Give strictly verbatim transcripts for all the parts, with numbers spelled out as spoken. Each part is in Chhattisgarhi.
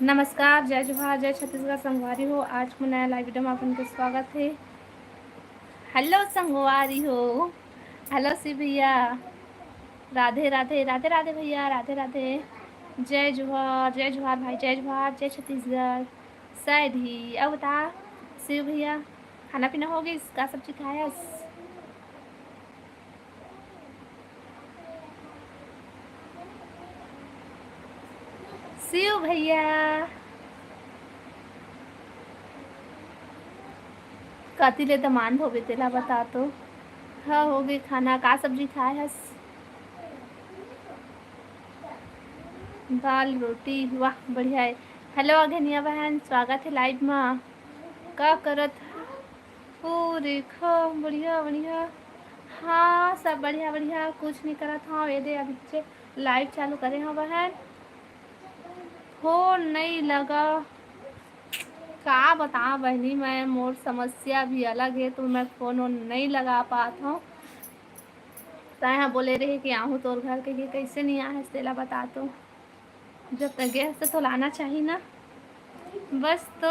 नमस्कार, जय जोहार, जय छत्तीसगढ़ संगवारी हो। आज के नया लाइव वीडियो में अपन के स्वागत है। हेलो संगवारी हो, हेलो शिव भैया, राधे राधे, राधे राधे भैया, राधे राधे। जय जोहार, जय जोहार भाई, जय जोहार, जय छत्तीसगढ़। सैड ही, अब बता शिव भैया, खाना पीना हो गइस? का सब्जी खायस? शिव भैया, कति ले दमांद होबे तेला बता तो। हाँ, हो गई खाना। का सब्जी खाए हस? दाल रोटी। वाह, बढ़िया है। हेलो अघनिया बहन, स्वागत है लाइव मा। का करत? ओ रेखा, बढ़िया बढ़िया। हाँ, सब बढ़िया बढ़िया, कुछ नहीं करत हव। ये दे अभी लाइव चालू करे हव बहन। फोन नहीं लगा, का बताओ बहनी, मैं, मोर समस्या भी अलग है, तो मैं फोन ओन नहीं लगा पात हूँ। तैं हा बोले रहे कि आहूँ तोर घर के, कि कैसे नहीं आए हस, तेला बता तो। जब तक गए हस तो लाना चाहिए ना। बस तो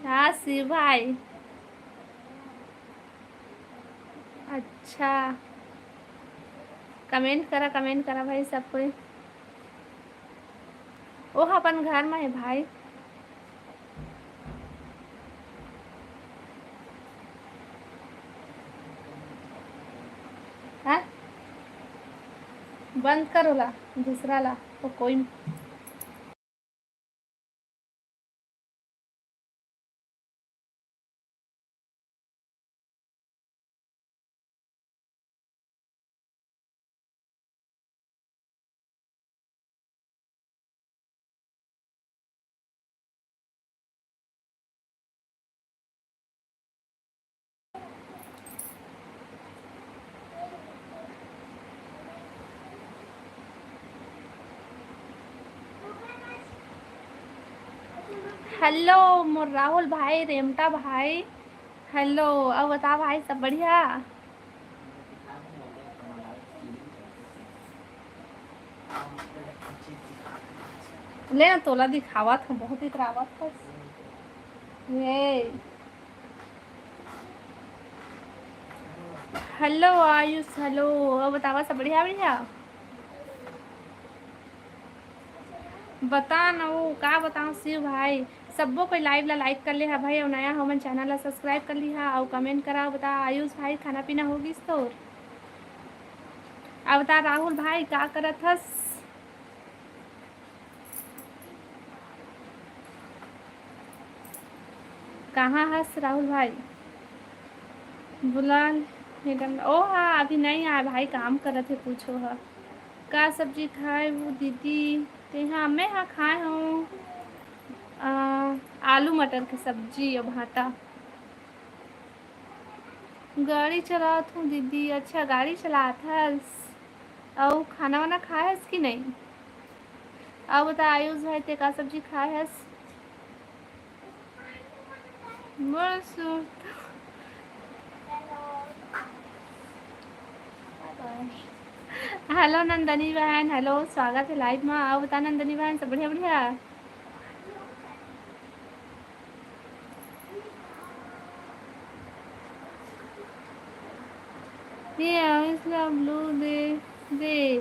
हाँ शिव भाई, अच्छा, कमेंट करा, कमेंट करा भाई सब कोई। ओह अपन घर में है भाई। हाँ? बंद करो ला, दूसरा ला, तो कोई हेलो मोर राहुल भाई, रेमटा भाई, हेलो। अउ बता भाई, सब बढ़िया? ले ना, तोला दिखावत हूँ, बहुत इतरावत हस। ये हेलो आयुष, हेलो। अउ बतावा, सब बढ़िया बढ़िया? बता न वो का बताओ शिव भाई, सब्बो कोई लाइव ला लाइक कर ले हा भाई, अउ नया हो मन चैनल ला सब्सक्राइब कर ली हा, अउ कमेंट करा। बता आयुष भाई, खाना पीना हो गिस तोर? अब बता राहुल भाई, का करत हस? कहाँ हस राहुल भाई? बुला मैडम। ओ हाँ, अभी नहीं आए भाई, काम करत हे, पूछो ह। का सब्जी खाए हो दीदी? ते हाँ, मैं हाँ खाए हूँ, आ, आलू मटर के सब्जी अउ भाटा। गाड़ी चलात हूँ दीदी। अच्छा, गाड़ी चलात हस? अउ खाना वाना खाए हस कि नहीं? अउ बता आयुष भाई, ते का सब्जी खाए हस? बस। हेलो नंदनी बहन, हेलो, स्वागत है लाइव में। अउ बता नंदनी बहन, सब बढ़िया बढ़िया? ये आयुष ला ब्लू दे दे।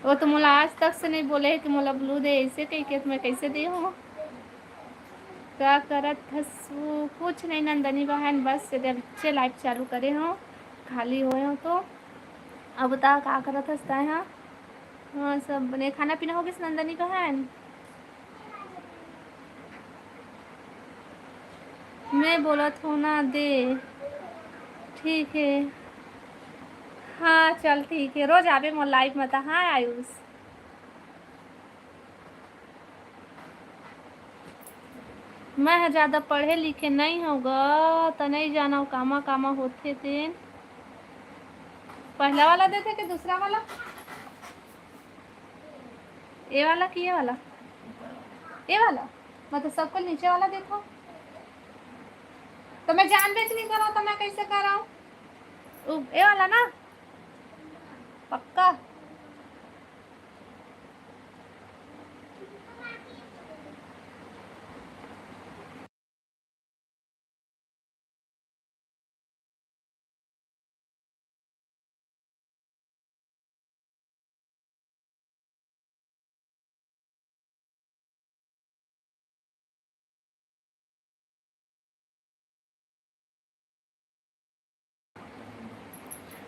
वो तो मोला आज तक से नहीं बोले है कि मोला ब्लू दे, ऐसे कही के मैं कैसे दे हूँ? का करत हस? वो कुछ नहीं नंदनी बहन, बस एदे अभिच्चे लाइव चालू करे हूँ, खाली होए हूँ तो। अब बता का करत हस तैं हा? हाँ, सब बने। खाना पीना हो गिस नंदनी बहन? मैं बोलत हूँ ना दे। ठीक है। हाँ, चल ठीक है, रोज आबे मोर लाइव में त। हाँ आयुष, मैं ह ज्यादा पढ़े लिखे नहीं हूँ ग, त नहीं जानव कामा कामा होथे तेन। पहला वाला देथे कि दूसरा वाला? ये वाला कि ये वाला? ये वाला? मतलब सबको नीचे वाला देखो। तो मैं जानबे नहीं करा, तो मैं कैसे करा? ये वाला ना, पक्का।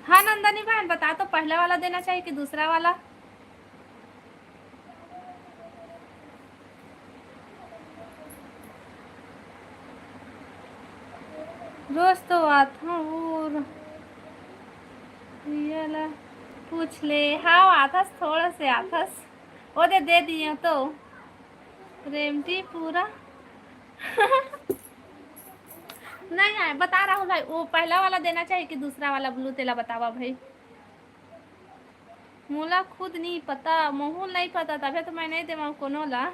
हाँ नंदनी बहन, बता तो, पहला वाला देना चाहिए कि दूसरा वाला? रोज तो आता हूँ और ये ला पूछ ले। हाँ, आथस, थोड़ा से आथस। ओ दे, दे दिए तो रेमटी पूरा। नहीं आए, बता राहुल भाई, वो पहला वाला देना चाहिए कि दूसरा वाला ब्लू, तेला बतावा भाई। मोला खुद नहीं पता, मोहू नहीं पता, तभे तो मैं नहीं देवा कोनो ला।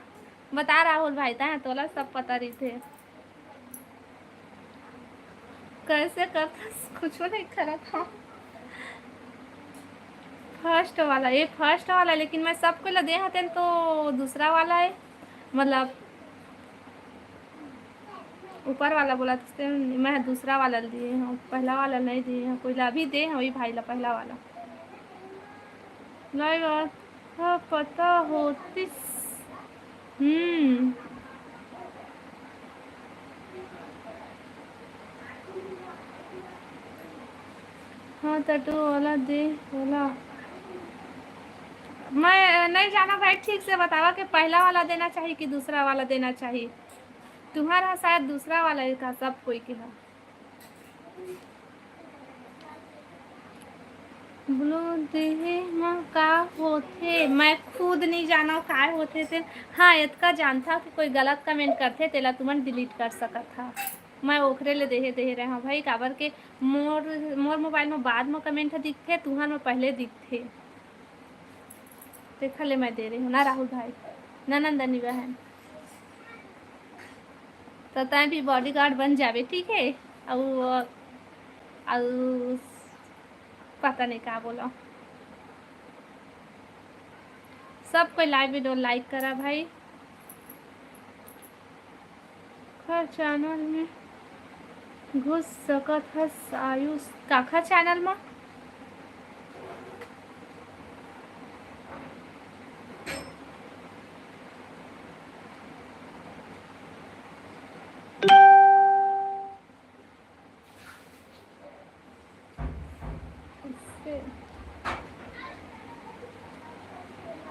बता राहुल भाई, तैं तोला सब पता रहिथे। कैसे करथस? कुछो नहीं करत हूँ। फर्स्ट वाला, ये फर्स्ट वाला, लेकिन मैं सबको ला दे हतेन तो दूसरा वाला है, मतलब ऊपर वाला बोला तो मैं दूसरा वाला दिए हूँ, पहला वाला नहीं दिए हूँ। कोई ला अभी दे हूँ, वही भाई ला पहला वाला। नहीं बात, हाँ, पता होतिस। हम्म। हाँ, टैटू वाला दे, वाला। मैं नहीं जाना भाई, ठीक से बतावा कि पहला वाला देना चाहिए कि दूसरा वाला देना चाहिए। तुम्हारा शायद दूसरा वाला ही था, सब कोई के है। ब्लू देहे म का होथे? मैं खुद नहीं जाना काय होथे ते। हाँ, इतका जानता कि कोई गलत कमेंट करथे, तेला तुमन डिलीट कर सकत हा। मैं ओखरे ले देहे, देहे रहे हूँ भाई, काबर के मोर, मोर मोबाइल में बाद में कमेंट ह दिखथे, तुहर में पहले दिखथे। देखा ले, मैं दे रही हूँ ना राहुल भाई, ना नंदनी बहन। तो तैं भी बॉडीगार्ड बन जाबे, ठीक है? अउ, अउ पता नहीं का बोला। सब कोई लाइव वीडियो लाइक करा भाई। काखर चैनल में घुस सकत हस आयुष? काखर चैनल में?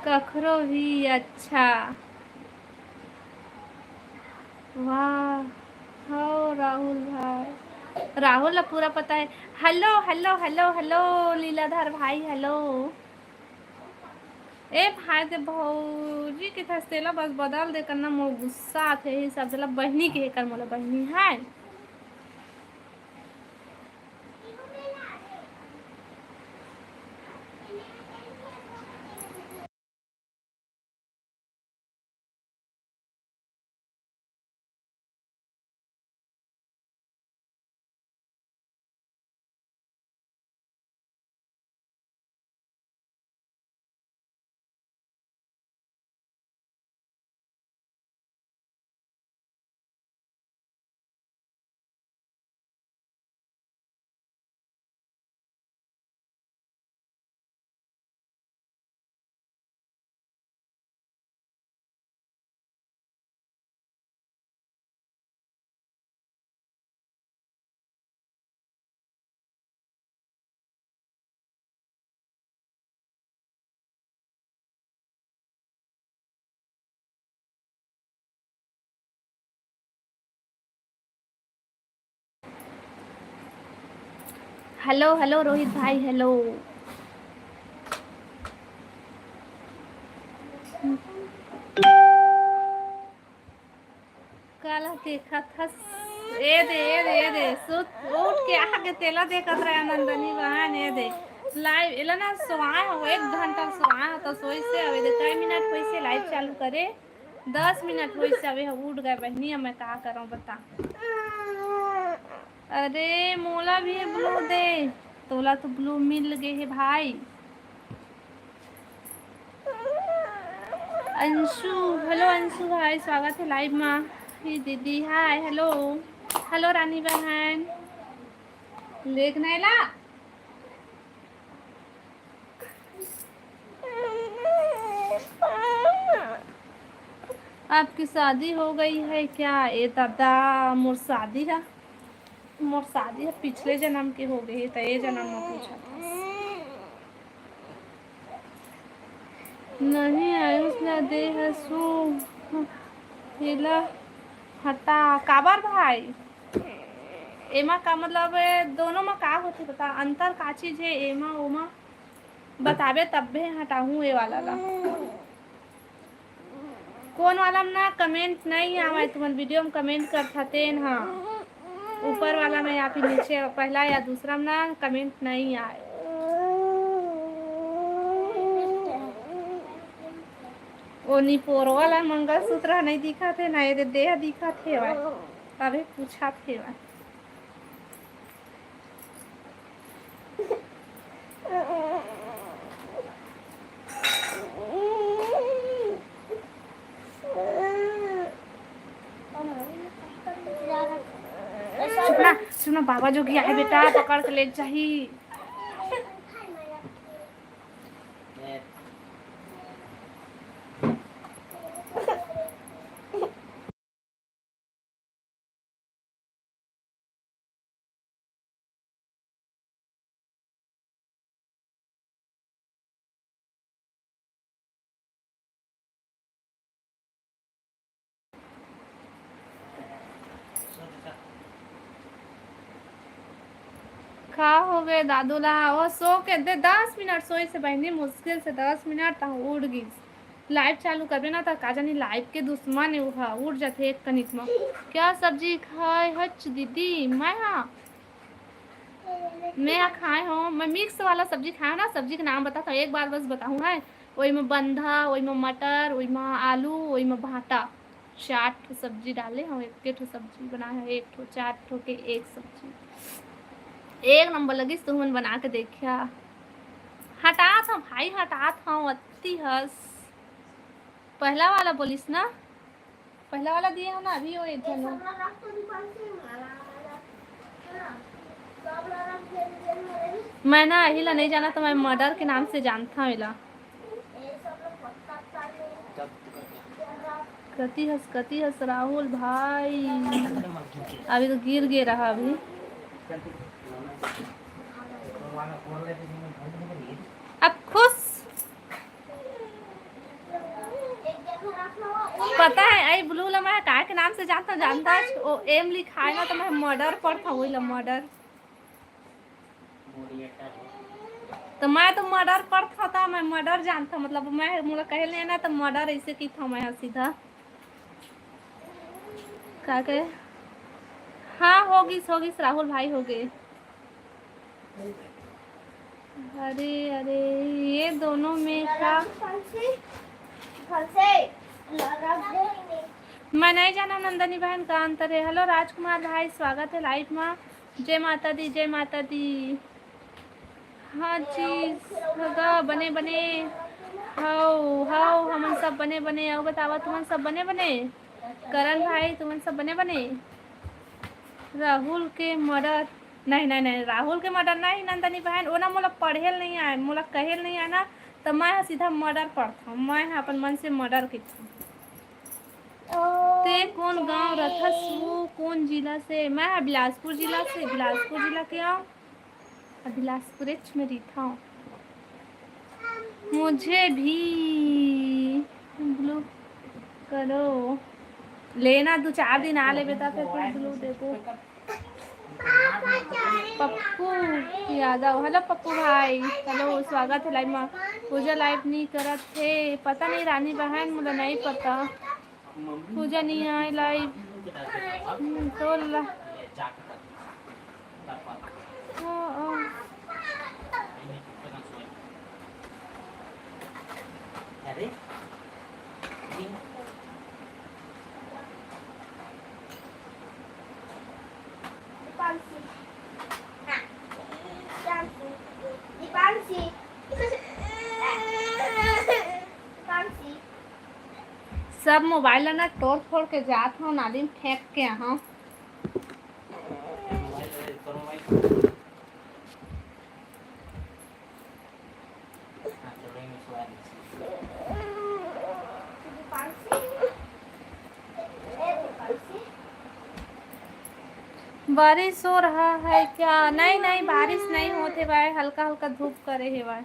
कखरो भी अच्छा। वाह, हो राहुल भाई, राहुल ला पूरा पता है। Hello, hello, hello, hello, Leeladhar भाई, हेलो। ए भाई, ते भौजी के थस, तेला बस बदल दे करना, मोर गुस्सा आथे, यही सब, तेला बहिनी के कर, मोला बहिनी है। हेलो, हेलो रोहित भाई, हेलो। काला देखत हस? ए दे, ए दे, ए दे, सुत उठ के आके तेला देखत रहे नंदनी बहन, ए दे। लाइव एला ना सोआए हो, एक घंटा सोआए हो, तो सोई से अबे दे, कई मिनट होई से लाइव चालू करे? दस मिनट होई से, अबे उठ गए बहनी, अब मैं का करौं बता। अरे मोला भी ब्लू दे, तोला तो ब्लू मिल गए हे भाई। अंशु, हेलो अंशु भाई, स्वागत है लाइव में। हे दीदी, हाय, हेलो, हेलो रानी बहन, देख नैला। आपकी शादी हो गई है क्या? ए दादा, मोर शादी है, मोर शादी है, पिछले जन्म के हो गई है, तो ये जन्म में पूछा था। नहीं, आयुष ला दे हसू, हेला हटा। काबर भाई? एमा का मतलब, ए, दोनों में का होथे बता? अंतर का चीज है? एमा ओमा बताबे तब्बे हटाहूँ ए वाला ला। कौन वाला में ना कमेंट नहीं आवे? तुमन वीडियो में कमेंट करथा तेन हा, ऊपर वाला में या फिर नीचे, पहला या दूसरा में ना कमेंट नहीं आए। ओ निपोर वाला मंगलसूत्र नहीं दिखा थे ना, ये दे देह दिखा थे भाई। अबे पूछा थे भाई। सुना, सुना, बाबा जोगी आहे बेटा, पकड़ के ले जाही। का हो गए दादू ला? वो सो के दे, दस मिनट सोई से बहनी, मुश्किल से दस मिनट, तहाँ उठ गई। लाइव चालू करबे ना, त का जानी लाइव के दुश्मन है, वो उठ जाते एक कनिक में। क्या सब्जी खाए हच दीदी? मैं हाँ, मैं यहाँ खाए हूँ, मैं मिक्स वाला सब्जी खाए हूँ ना। सब्जी के नाम बताता हूँ, एक बार बस बताऊँ है। वही में बंधा, वही में मटर, वही में आलू, वही में भाटा, चार ठो सब्जी डाले हूँ। एक ठो सब्जी बनाए हूँ, एक ठो, चार ठो के एक सब्जी। एक नंबर लगिस, तुमन बना के देखिया। हटात हूँ भाई, हटात हूँ, अति हस। पहला वाला बोलिस ना, पहला वाला दिए हो ना, अभी वो एक झन हो। मैं ना अही ला नहीं जाना, तो मैं मर्डर के नाम से जानता हूँ एला। कति हस, कति हस राहुल भाई, अभी तो गिर गे रहा अभी। अब खुश पता है, आई ब्लू ला मैं का के नाम से जानता, जानता है? ओ एम लिखाए ना, तो मैं मर्डर पढ़ता, वही ला मर्डर। तो मैं तो मर्डर पढ़ता था, मैं मर्डर जानता, मतलब मैं मोला कहल नहीं ना, तो मर्डर ऐसे की था मैं सीधा। का के? हाँ, होगिस, होगिस राहुल भाई, हो गए। अरे, अरे, ये दोनों में का? मैं नहीं जाना नंदनी बहन का अंतर है। हेलो राजकुमार भाई, स्वागत है लाइव में। जय माता दी, जय माता दी। हाँ जी, सगा बने बने हव, हव, हमन सब बने बने। अउ बतावा, तुमन सब बने बने? करण भाई, तुमन सब बने बने? राहुल के मर्डर, नहीं, नहीं, नहीं, राहुल के मर्डर नहीं, नंदनी बहन, ओना मोला पढ़ेल नहीं आए, मोला कहेल नहीं आए ना, त मैं ह सीधा मर्डर पढ़थव, मैं ह अपन मन से मर्डर कहिथव। ते कौन गांव रथस, वो कौन जिला से? मैं ह बिलासपुर जिला से, बिलासपुर जिला के आंव। बिलासपुरेच में रहिथव। मुझे भी ब्लू करो। लेना, दू चार दिन आ लेबे, तब फिर तुम ब्लू देबो। पप्पू यादव, हेलो पप्पू भाई, हेलो, स्वागत है लाइव में। पूजा लाइव नहीं करत थे, पता नहीं रानी बहन, मुझे नहीं पता। पूजा नहीं आए लाइव। हम्म, तो ला-, ओ, ओ। अरे, सब मोबाइल ला ना तोड़ फोड़ के जात हव, नाली में फेंक के आहव। बारिश हो रहा है क्या? नहीं, नहीं, बारिश नहीं होत हे भाई, हल्का हल्का धूप करे हे भाई।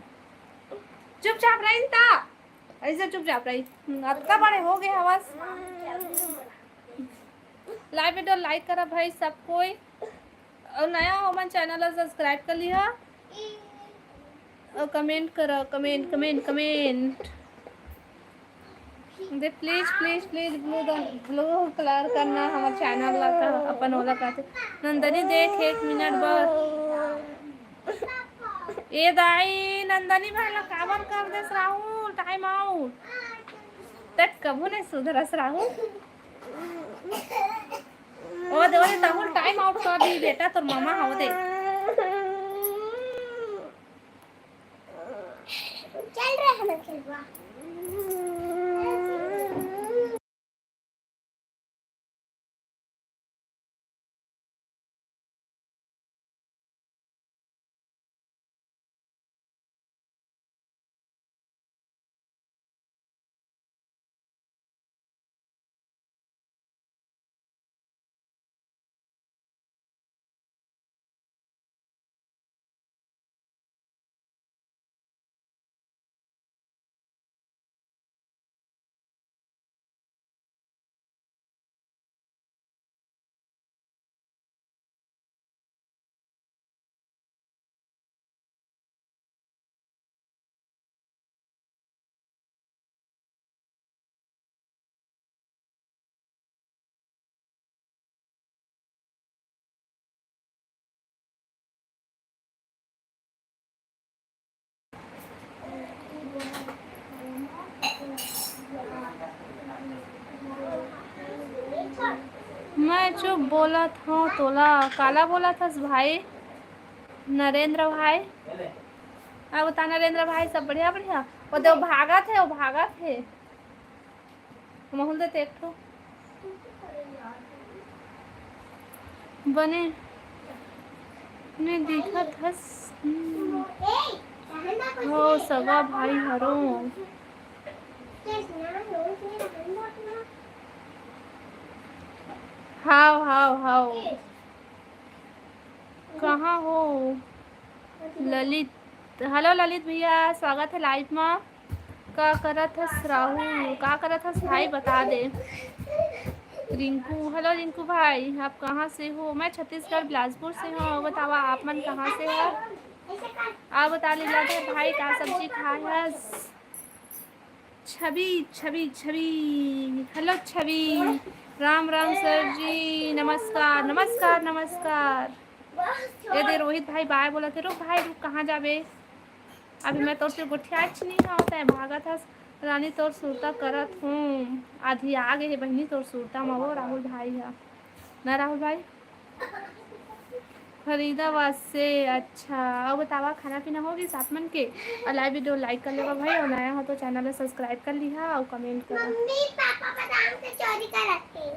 चुपचाप रही ता, ऐसे चुपचाप रही। हम्म, अतका बड़े हो गए हवस। Live video like करा भाई सब कोई, और नया हो मन channel ला subscribe कर लिहा, और comment करा, comment, comment, comment। दे please, please, please blue, blue color करना हमर channel ला, का अपन ओला कहते। नंदनी देख एक मिनट बर। ए दाई, नंदनी भाई ला काबर कर देस राहुल, time out। तक कभू नहीं सुधरस राहुल। ओ दे, ओ दे, तहूँ time out कर दी बेटा, तोर मामा हो दे। चल रहे हैं खेलवा। मैं चुप बोलत हूँ तोला, काला बोलत हस भाई? नरेंद्र भाई, अब बता नरेंद्र भाई, सब बढ़िया? बढ़िया। वो दे, वो भागत हे, वो भागत हे। महूल देते एक ठो। बने ने दिखत हस। हम्म। हो सगा भाई हरो। हाव, हाव, हाव। कहाँ हो ललित? Hello ललित भैया, स्वागत है live मा। का करत हस राहुल? का करत हस भाई, बता दे। रिंकू, hello रिंकू भाई, आप कहाँ से हो? मैं छत्तीसगढ़ बिलासपुर से हूँ। बतावा आप मन कहाँ से हो? आप बता लीजिए भाई, का सब्जी खाए हस? छवि, छवि, छवि, hello छवि। राम राम सर जी, नमस्कार, नमस्कार, नमस्कार। ये दे रोहित भाई bye बोलत हे। रुक भाई रुक, कहाँ जाबे? अभी मैं तोर से गोठियाच नहीं होता है, भागत हस रानी, तोर सुरता करत हूँ। आधी आ गए हे बहिनी तोर सुरता मा वो राहुल भाई है ना, राहुल भाई? फरीदाबाद से। अच्छा, अउ बतावा, खाना पीना हो गइस आप मन के? अउ live video like कर लेवा भाई, अउ नया हो तो channel ला subscribe कर लिहा अउ comment करा। मम्मी पापा बादाम के चोरी करत हे।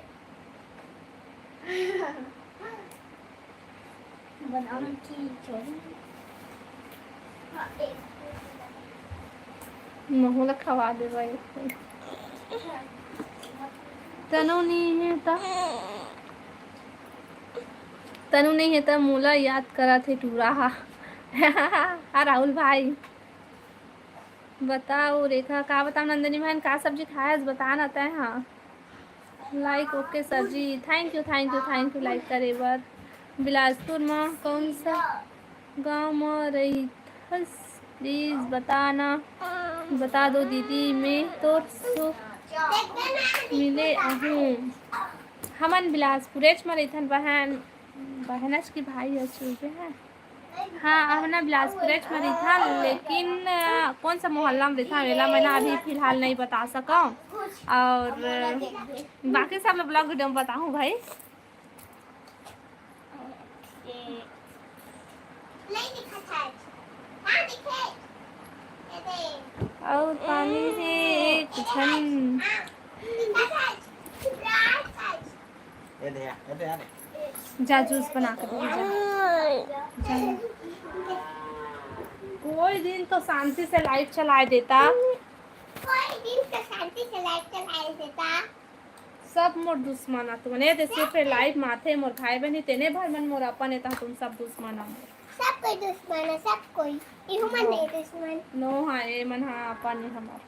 बादाम की चोरी। महू ला खवा देबा एक ठो। तनु नहीं है त, तनु नहीं है त मोला याद करत हे टूरा हा। हाँ राहुल भाई, बताओ रेखा, का बताओ नंदिनी बहन, का सब्जी खाए हस, बता ना तैं हा। Like, OK sir ji, thank you, thank you, thank you like करे बर। बिलासपुर म कौन सा गांव म रहिथस? Please बता ना, बता दो दीदी, मैं तोर सो मिले आहूँ। हमन बिलासपुरेच म रहिथन बहन, बहनच के भाई ह चुपे है। हाँ, अब ना बिलासपुर म रहिथन, लेकिन, अ, कौन सा मोहल्ला में रहिथन, एला मैं ना अभी फिलहाल नहीं बता सकौं। और, अ, बाकी सब मैं vlog video में बताहूँ भाई। और पानी से एक झन ये दे, ये दे, ये दे। जा जूस बना के दे, जा। जा। कोई दिन तो शांति से लाइट चलाए देता। कोई दिन तो शांति से लाइट चलाए देता। सब मोर दुश्मन आ तुमन। ये दे सिर्फ लाइट माथे मोर भाई बहन, तेने भर मन मोर अपन, एता तुम सब दुश्मन आ मोर। सब कोई दुश्मन है, सब कोई। इहू मन नहीं दुश्मन। नो, हाँ, ये मन, हाँ, अपन ही हमार।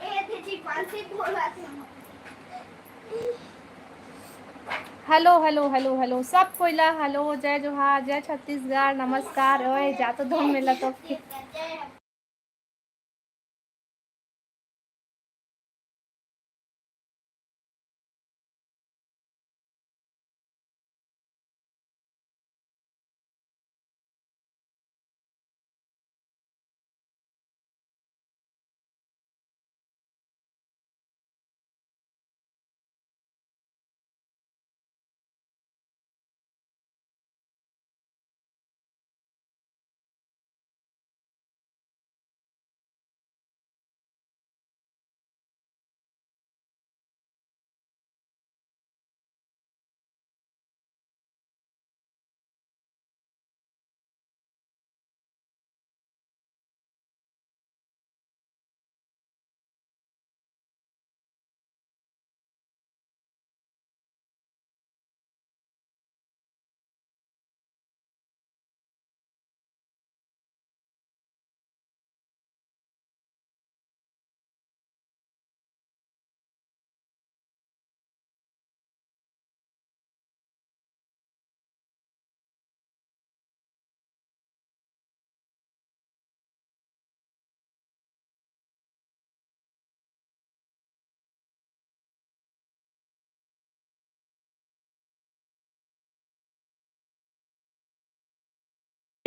ए, दीदी, कौन सी बोला तुम? हेलो, हेलो, हेलो, हेलो, सब कोई ला हेलो, जय जोहार, जय छत्तीसगढ़, नमस्कार। ओए, जा तो दो मिला तो।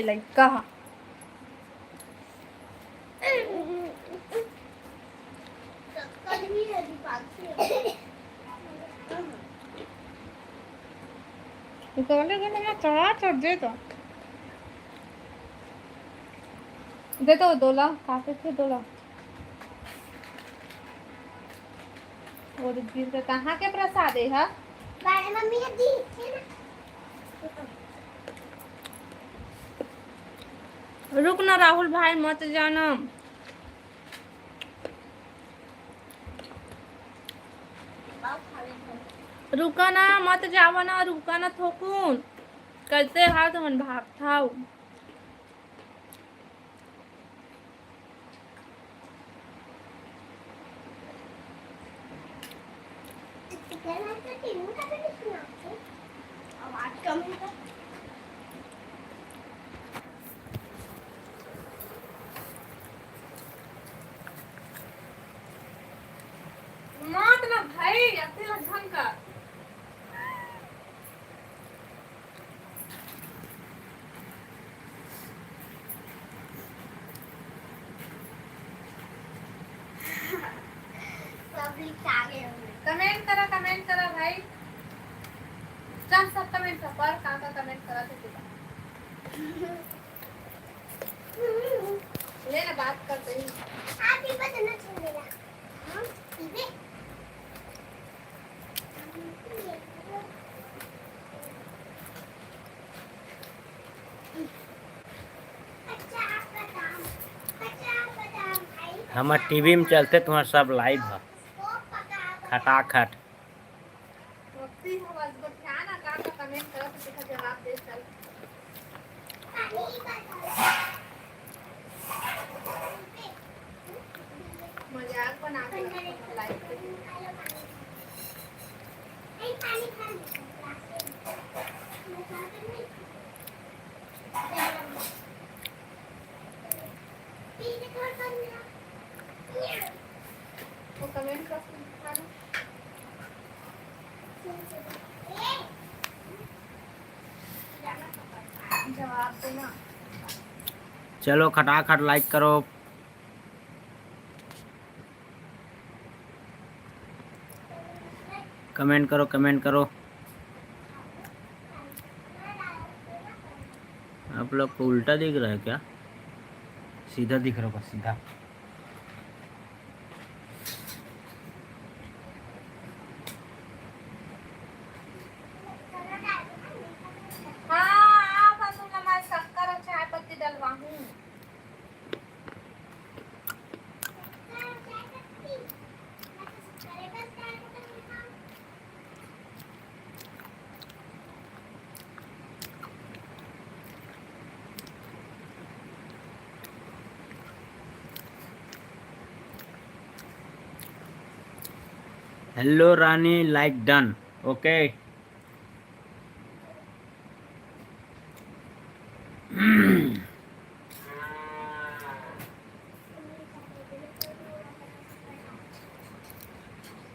लइका ह। निकलने के लिए चढ़ा चढ़ दे तो। दे तो दोला, काके थे दोला। वो तो गिर के कहाँ के प्रसाद है, हा? बड़े मम्मी के दी थे ना। रुक ना राहुल भाई, मत जाना। रुका ना, मत जावा ना, रुका ना थोकुन। कैसे हा तुमन भागथाव? मात ना भाई, अति ला झंका। Public आ गए होंगे। Comment करा, comment करा भाई। चल, सब comment कर, पर का का comment करा थे तेरा। ले ना, बात करते ही। आप ही बस ना छू लेना। हाँ, ठीक है। हमर टीवी में चलते तुम्हार सब live ह, खटाखट। मजाक बना के रखो, live पे। वो comment कर, जवाब देना। चलो खटाखट like करो, comment करो, comment करो। आप लोग को उल्टा दिख रहा है क्या? सीधा दिख रहा होगा, सीधा। हाँ, आप तुम हमारे शक्कर और चाय पत्ती डलवाहूँ। Hello रानी, like done, OK।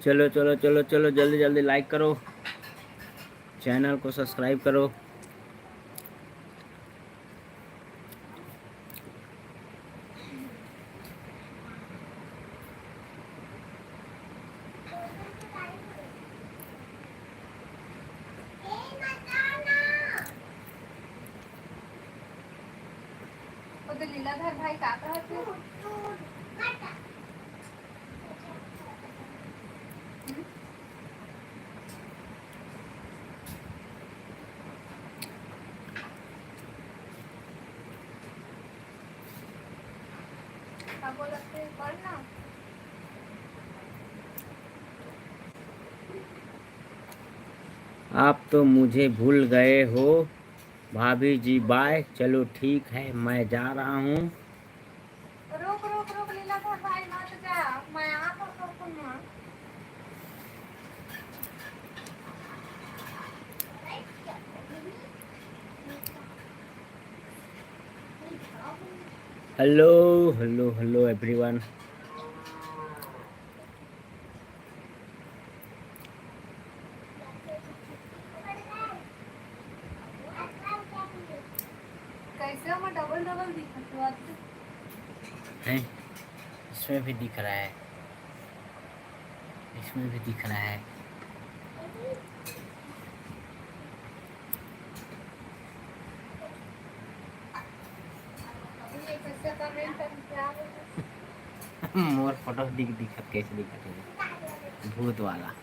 चलो चलो चलो चलो, जल्दी जल्दी like करो, channel को subscribe करो। ओ तो लीलाधर भाई का कहत हे? का बोलत हे? पढ़ ना। आप तो मुझे भूल गए हो भाभी जी, bye। चलो ठीक है, मैं जा रहा हूँ। रुक, रुक, रुक, लीलाधर भाई, मत जा, मैं आ तो सकूँ ना। Hello, hello, hello everyone। कैसे हम डबल डबल दिखत हो आज? हैं? इसमें भी दिख रहा है, इसमें भी दिख रहा है। मोर फोटो दिख, दिखत कैसे दिखत है? भूत वाला।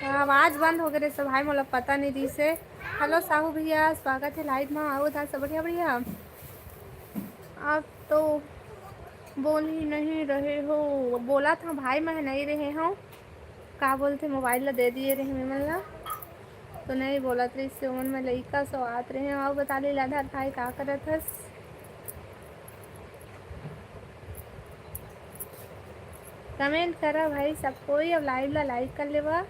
आवाज बंद हो गए रहिस भाई, मोला पता नहीं रहिस हे। Hello साहू भैया, स्वागत है live में। आओ दा सब बढ़िया बढ़िया। आप तो बोल ही नहीं रहे हो। बोलत हँव भाई, मैं नहीं रहे हँव। का बोलथे, मोबाइल ला दे दिए रहे मैं मन ला, तो नहीं बोलत रहिस हे। ओमन में लइका सो आत रहे। अउ बता लीलाधर भाई, का करत हस? Comment करा भाई सब कोई, अब live ला like कर लेवा।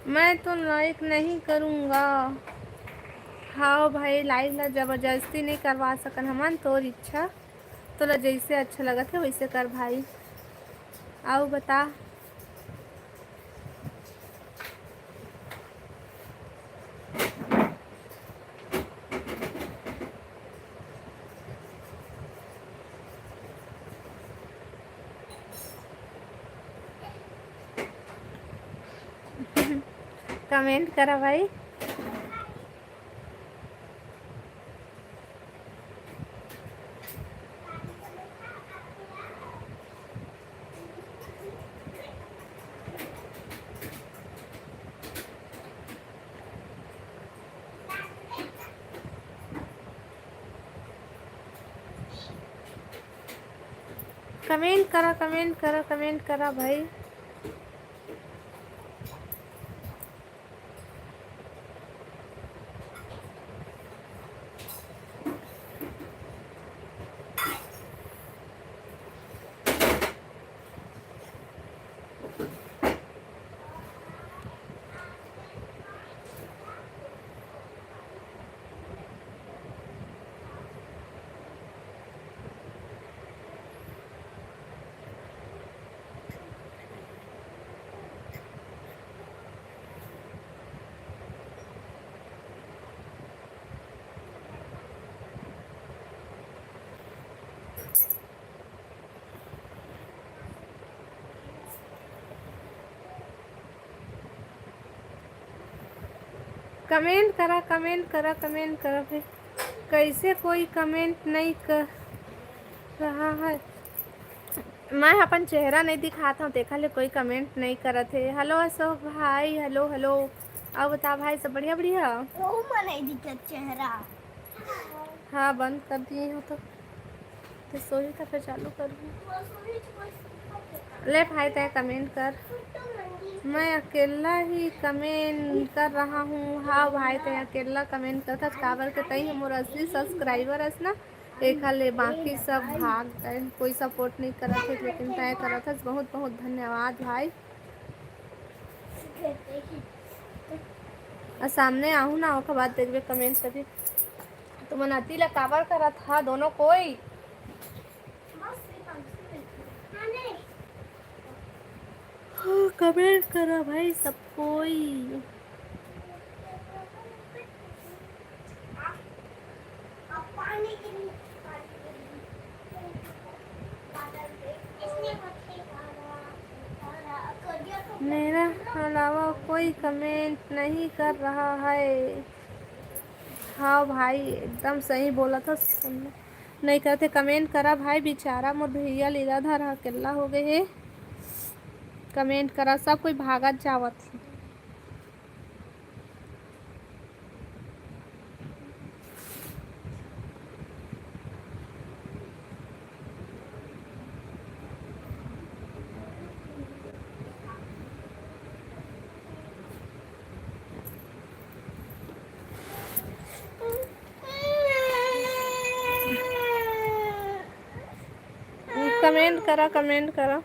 मैं तो like नहीं करूँगा। हाँ भाई, लाइव ला जबरदस्ती नहीं करवा सकन हमन, तोर इच्छा, तोला जैसे अच्छा लगत है वैसे कर भाई। आओ बता। कमेंट करा भाई। कमेंट करा, कमेंट करा, कमेंट करा भाई। कमेंट करा, कमेंट करा, कमेंट करा। फिर कैसे कोई कमेंट नहीं कर रहा है? मैं अपन चेहरा नहीं दिखात हूँ, देखा ले कोई कमेंट नहीं करत है। हेलो अशोक भाई, हेलो, हेलो। अब बता भाई, सब बढ़िया, बढ़िया? ओहू मा नहीं दिखत चेहरा। हाँ, बंद कर दिए हो तो। तो सोही तो फिर चालू करूँ। ले भाई, तय कमेंट कर। मैं अकेला ही कमेंट कर रहा हूँ। हाँ भाई, तय अकेला कमेंट करथस, काबर के तई हमर असली सब्सक्राइबर अस ना, एखर ले बाकी सब भाग गए, कोई सपोर्ट नहीं करत है, लेकिन तय करत हस। बहुत बहुत धन्यवाद भाई। आ सामने आहू ना, ओकर बाद देखबे कमेंट कभी। तुमन अति ला काबर करत हा दोनों कोई? हाँ, कमेंट करा भाई सब कोई। मेरा अलावा कोई कमेंट नहीं कर रहा है। हाँ भाई, एकदम सही बोलत हस। नहीं करते, कमेंट करा भाई, बेचारा मोर भैया लीलाधर ह अकेला हो गए हे। कमेंट करा, सब कोई भागत जावत हे। कमेंट करा, कमेंट करा।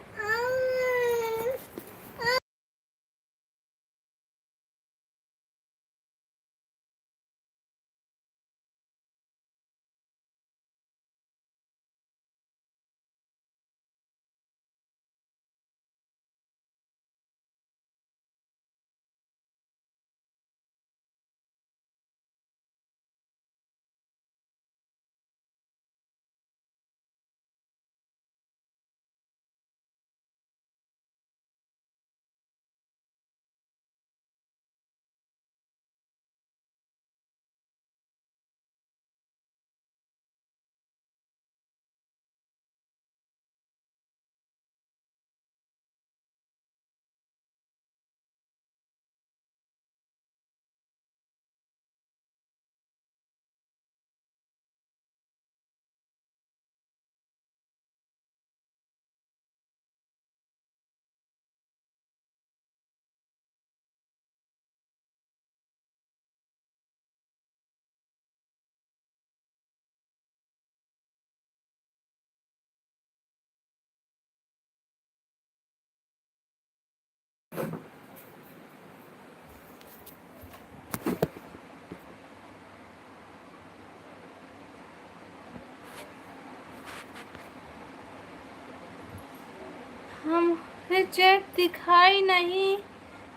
हमारे चैट दिखाई नहीं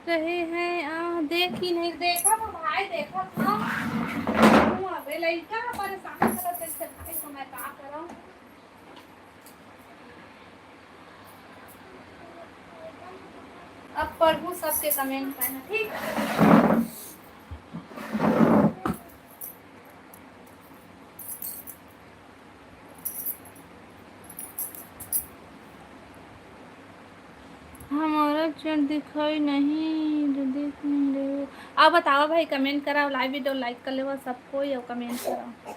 रहे हैं। आ, देख ही नहीं, देखा था भाई, देखा था। तू अबे लइका ह परेशान करत है, इससे भाई को मैं का करूं? अब पढ़ू सबके कमेंट पढ़ना, ठीक? हमारा चैट दिखाई नहीं, तो देख नहीं रहे। अब बतावा भाई, कमेंट कराओ, लाइव वीडियो लाइक कर लेवा सब कोई और कमेंट कराओ।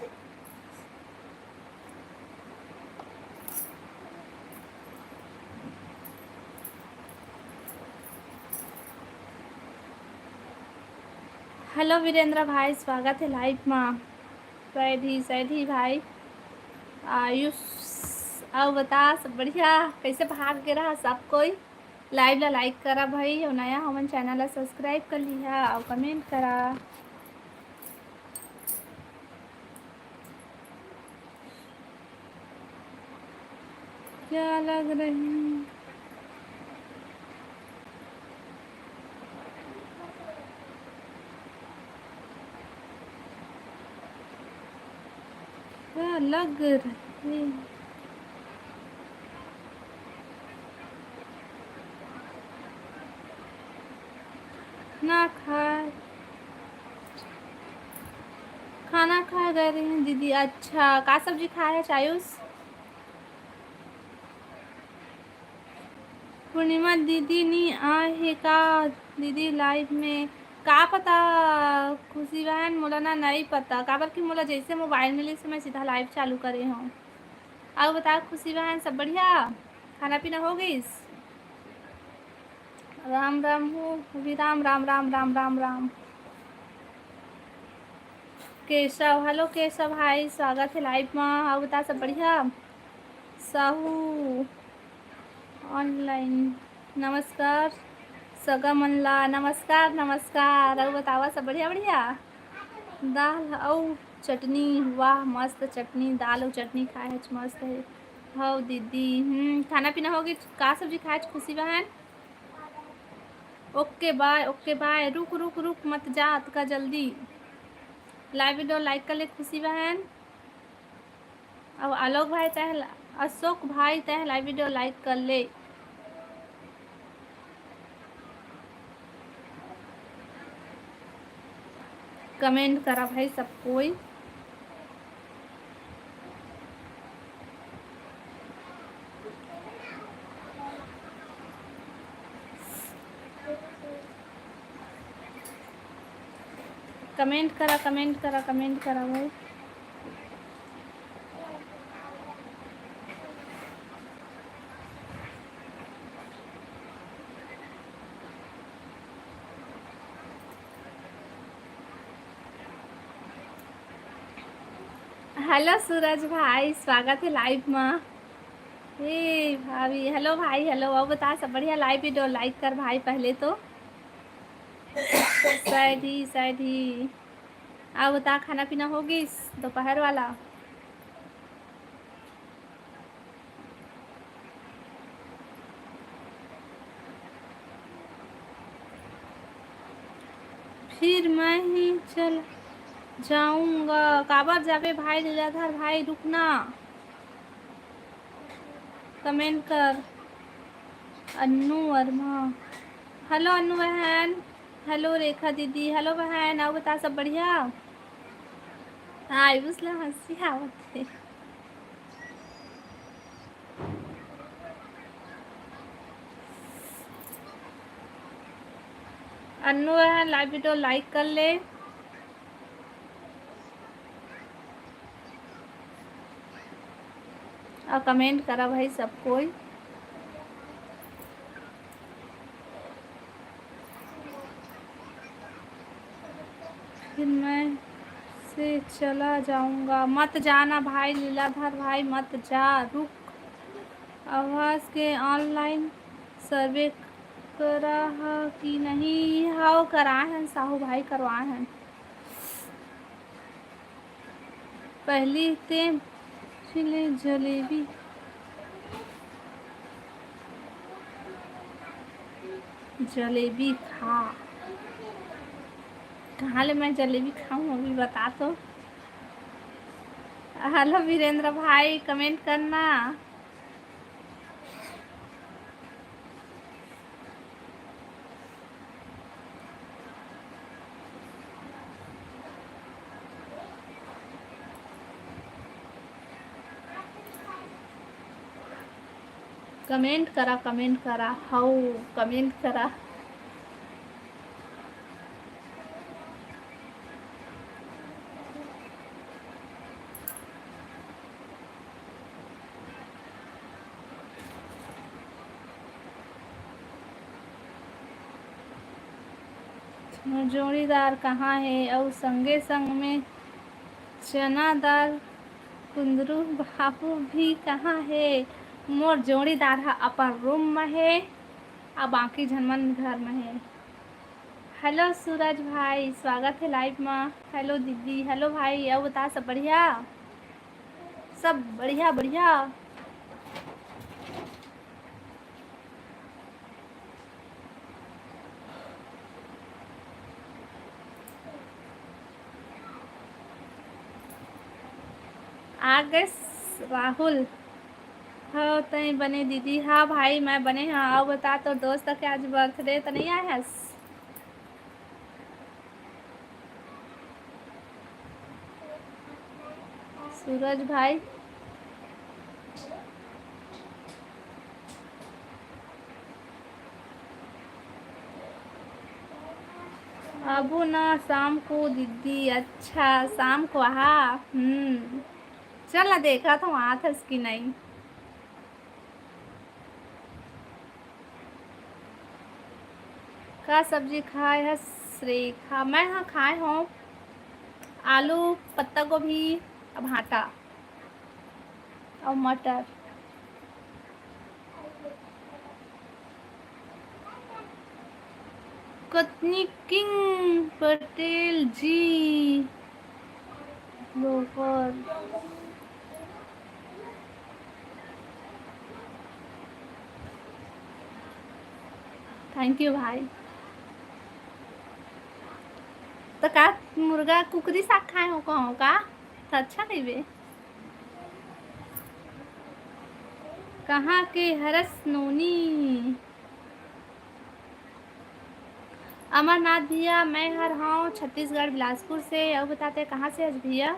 हेलो वीरेंद्र भाई, स्वागत है लाइव मा। सैधी, सैधी भाई, आयुष, आओ बता, सब बढ़िया? कैसे भाग गे रहा सब कोई? लाइव ला लाइक करा भाई, और नया हमन चैनल ला सब्सक्राइब कर लिहा और कमेंट करा। क्या लग रही? क्या लग रही? ना खाए, खाना खाए गए रही हूँ दीदी। अच्छा, का सब्जी खाए है आयुष? पूर्णिमा दीदी नी आए हे का दीदी लाइव में? का पता खुशी बहन, मोला ना नहीं पता, काबर कि मोला जैसे मोबाइल मिलिस मैं सीधा लाइव चालू करे हूँ। अउ बता खुशी बहन, सब बढ़िया? खाना पीना हो गइस? राम राम हो, अभी राम राम, राम राम, राम राम। केशव, हेलो केशव भाई, स्वागत है लाइव मा। अउ बता सब बढ़िया? साहू ऑनलाइन, नमस्कार। सगा मन ला नमस्कार, नमस्कार। अउ बतावा सब बढ़िया, बढ़िया? दाल अउ चटनी, वाह मस्त चटनी, दाल अउ चटनी खाए हच, मस्त है। हव दीदी, हम्म, खाना पीना हो गइस? का सब्जी खाए हच खुशी बहन? ओके बाय, ओके बाय। रुक रुक रुक, मत जा अतका जल्दी। लाइव वीडियो लाइक कर ले खुशी बहन। अब आलोक भाई तह, अशोक भाई तह लाइव वीडियो लाइक कर ले। कमेंट करा भाई सब कोई। कमेंट करा, कमेंट करा, कमेंट करा भाई। हेलो सूरज भाई, स्वागत है लाइव मा। हे भाभी, हेलो भाई, हेलो। अउ बता सब बढ़िया? लाइव वीडियो लाइक कर भाई पहले तो। सैडी, सैडी। अउ बता खाना पीना हो गइस दोपहर वाला? फिर मैं ही चल जाऊंगा। काबर जाबे भाई लीलाधर भाई, रुकना। कमेंट कर अन्नू वर्मा। हेलो अन्नू बहन, हेलो रेखा दीदी, हेलो बहन, अउ बता सब बढ़िया? आयुष ला हंसी आवत हे। अन्नू बहन लाइव वीडियो लाइक कर ले। अउ कमेंट करा भाई सब कोई। फिर मैं से चला जाऊंगा। मत जाना भाई लीलाधर भाई, मत जा, रुक। आवास के ऑनलाइन सर्वे करा ह कि नहीं? हव, कराए हन साहू भाई, करवाए हन। पहली ते छिले जलेबी। जलेबी खा। कहाँ ले मैं जलेबी खाऊं, अभी बता तो। हेलो वीरेंद्र भाई, कमेंट करना। कमेंट करा, कमेंट करा, हऊ, कमेंट करा। मोर जोड़ीदार कहाँ हे? अउ संगे संग में चना दार कुंदरू बाबू भी कहाँ हे? मोर जोड़ीदार ह अपन रूम म हे, अउ बाकी झन मन घर म हे। हेलो सूरज भाई, स्वागत हे लाइव म। हेलो दीदी, हेलो भाई, अउ बता, सब बढ़िया? सब बढ़िया, बढ़िया। आ गए राहुल। हो, तई बने दीदी? हाँ भाई, मैं बने हाँ। अउ बता, तोर दोस्त के आज बर्थडे त नहीं आए हस? सूरज भाई, आबू ना शाम को दीदी। अच्छा, शाम को आहा। हम्म, चल ना, देखा तो आथस कि नहीं। का सब्जी खाए हस रेखा? मैं हा खाए हूँ आलू, पत्ता गोभी, भांटा और मटर। कतनी king Patel ji. Loafer. Thank you भाई। तो का मुर्गा कुकरी साग खाए हो, कहो का? तो अच्छा कहिबे। कहाँ के हरस नोनी? अमरनाथ भैया, मैं हर हूँ छत्तीसगढ़ बिलासपुर से। और बताते कहाँ से हस भैया?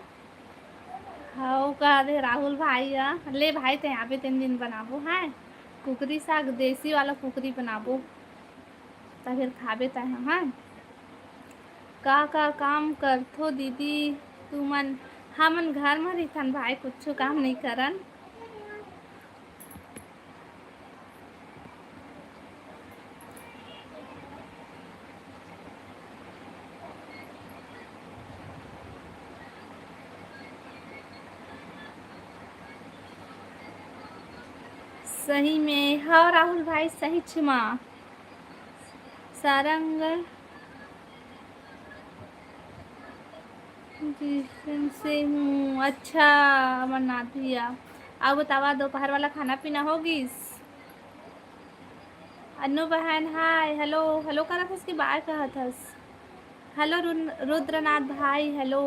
हव, कह दे राहुल भाई ह। ले भाई, ते आबे तेन दिन बनाबो, हैं? कुकरी साग, देसी वाला कुकरी बनाबो, त फिर खाबे तैं ह, हैं? का, का काम करथो दीदी तुमन? हमन घर म रहिथन भाई, कुछु काम नइ करन। सही में, हाँ राहुल भाई, सहीच मा। सारंग जिसन से हूँ। अच्छा, अमरनाथ भैया, अब बतावा, दोपहर वाला खाना पीना हो गिस? अन्नू बहन, हाय, हेलो, हेलो करत हस कि बाय कहत हस? हेलो रुन-, रुद्रनाथ भाई, हेलो,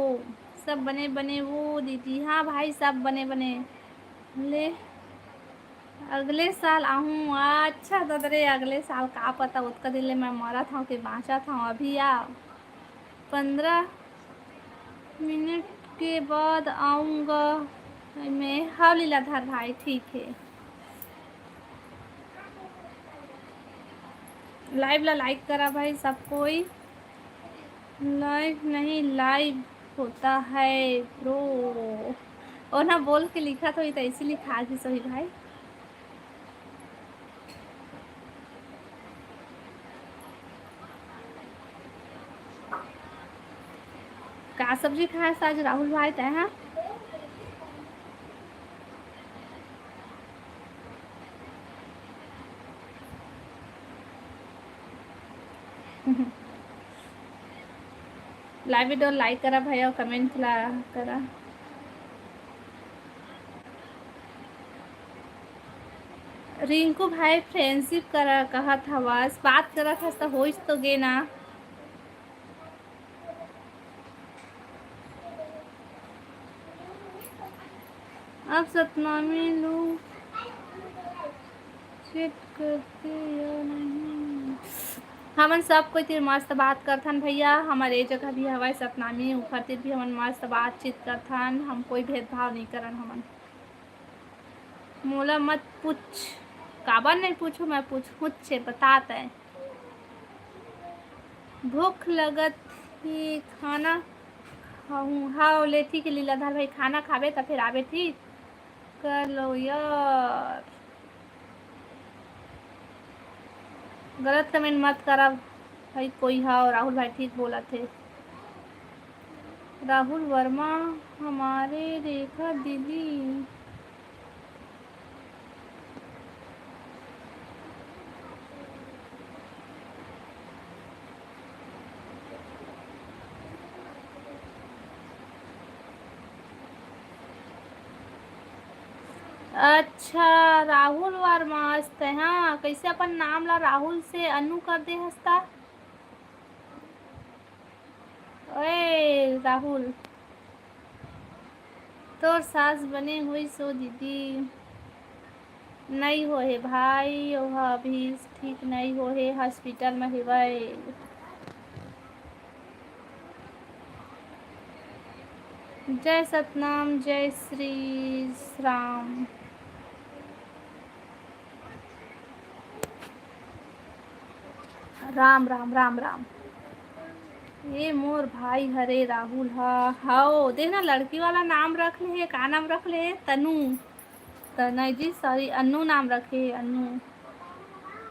सब बने बने वो दीदी? हाँ भाई, सब बने बने। ले, अगले साल आहूँ। अच्छा दादा रे, अगले साल का पता, ओतका दिन ले मैं मरत हूँ कि बाँचत हूँ। अभी आ, पंद्रह मिनट के बाद आऊँगा मैं। हाँ लीलाधर भाई, ठीक है। Live ला like करा भाई सब कोई। Live नहीं, live होता है bro। और ना बोल के लिखा तो, तो ऐसे लिखा गिस होही भाई। का सब्जी खाए हस आज राहुल भाई तैं हा? Live video like करा भाई, और comment ला करा। रिंकू भाई, friendship करा कहत हवस, बात करत हस त होइस तो गे ना। अब सतनामी लोग chat करते या नहीं? हमन सब कोई तीर मस्त बात करथन भैया, हमर ए जगह भी हवय सतनामी, उखर तीर भी हमन मस्त बातचीत करथन, हम कोई भेदभाव नहीं करन हमन। मोला मत पूछ, काबर नहीं पूछू, मैं पूछहूँच, बता तैं। भूख लगत ही खाना खाहूँ। हाँ, ले ठीक है लीलाधर भाई, खाना खाबे त फिर आबे, ठीक? कर लो यार, गलत comment मत करब भाई कोई हा। राहुल भाई ठीक बोलत हे। राहुल वर्मा, हमारे रेखा दीदी। अच्छा, राहुल वर्मा अस तैं, हाँ, कइसे अपन नाम ला राहुल से अनु कर दे हस ता? ओए राहुल, तोर सास बने होइस ओ दीदी। नई होहे भाई, ओहा अभी ठीक नई होहे, hospital म हेवय। जय सतनाम, जय श्री राम। राम राम राम राम। ये मोर भाई हरे राहुल हा। हाओ, देख ना, लड़की वाला नाम रख ले हे। का नाम रख ले हे? तनु। त नहीं जी, sorry, अन्नू नाम रखे हे, अन्नू।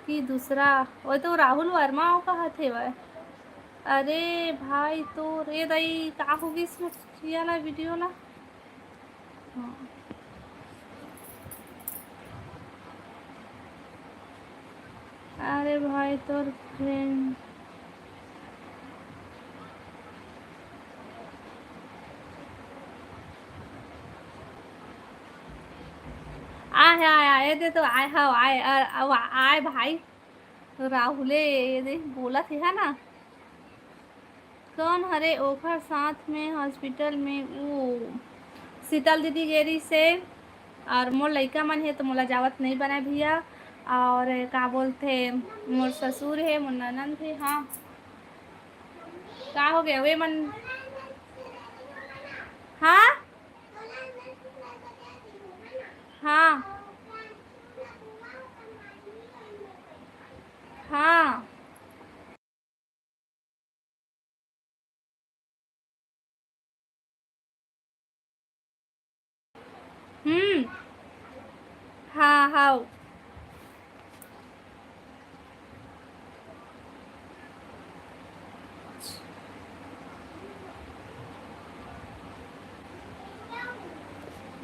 कि दूसरा, वो तो राहुल वर्मा हो कहत हे वह। अरे भाई, तो रे दाई, का हो गइस मोर ये वाला video ला? हाँ। अरे भाई, तोर friend। आय, आय, आय, ये दे तो आय, हव, आय, अ, अ, आय भाई। राहुले, ये दे, बोलत हे, है ना? कौन हरे ओखर साथ में hospital में? वो शीतल दीदी गे रहिस हे, और मोर लइका मन हे, तो मोला जावत नहीं बने भैया। और का बोलथे, मोर ससुर हे, मोर ननद हे। हाँ, का हो गया वे मन? हाँ, हाँ, हाँ। हम्म। हाँ, हाव।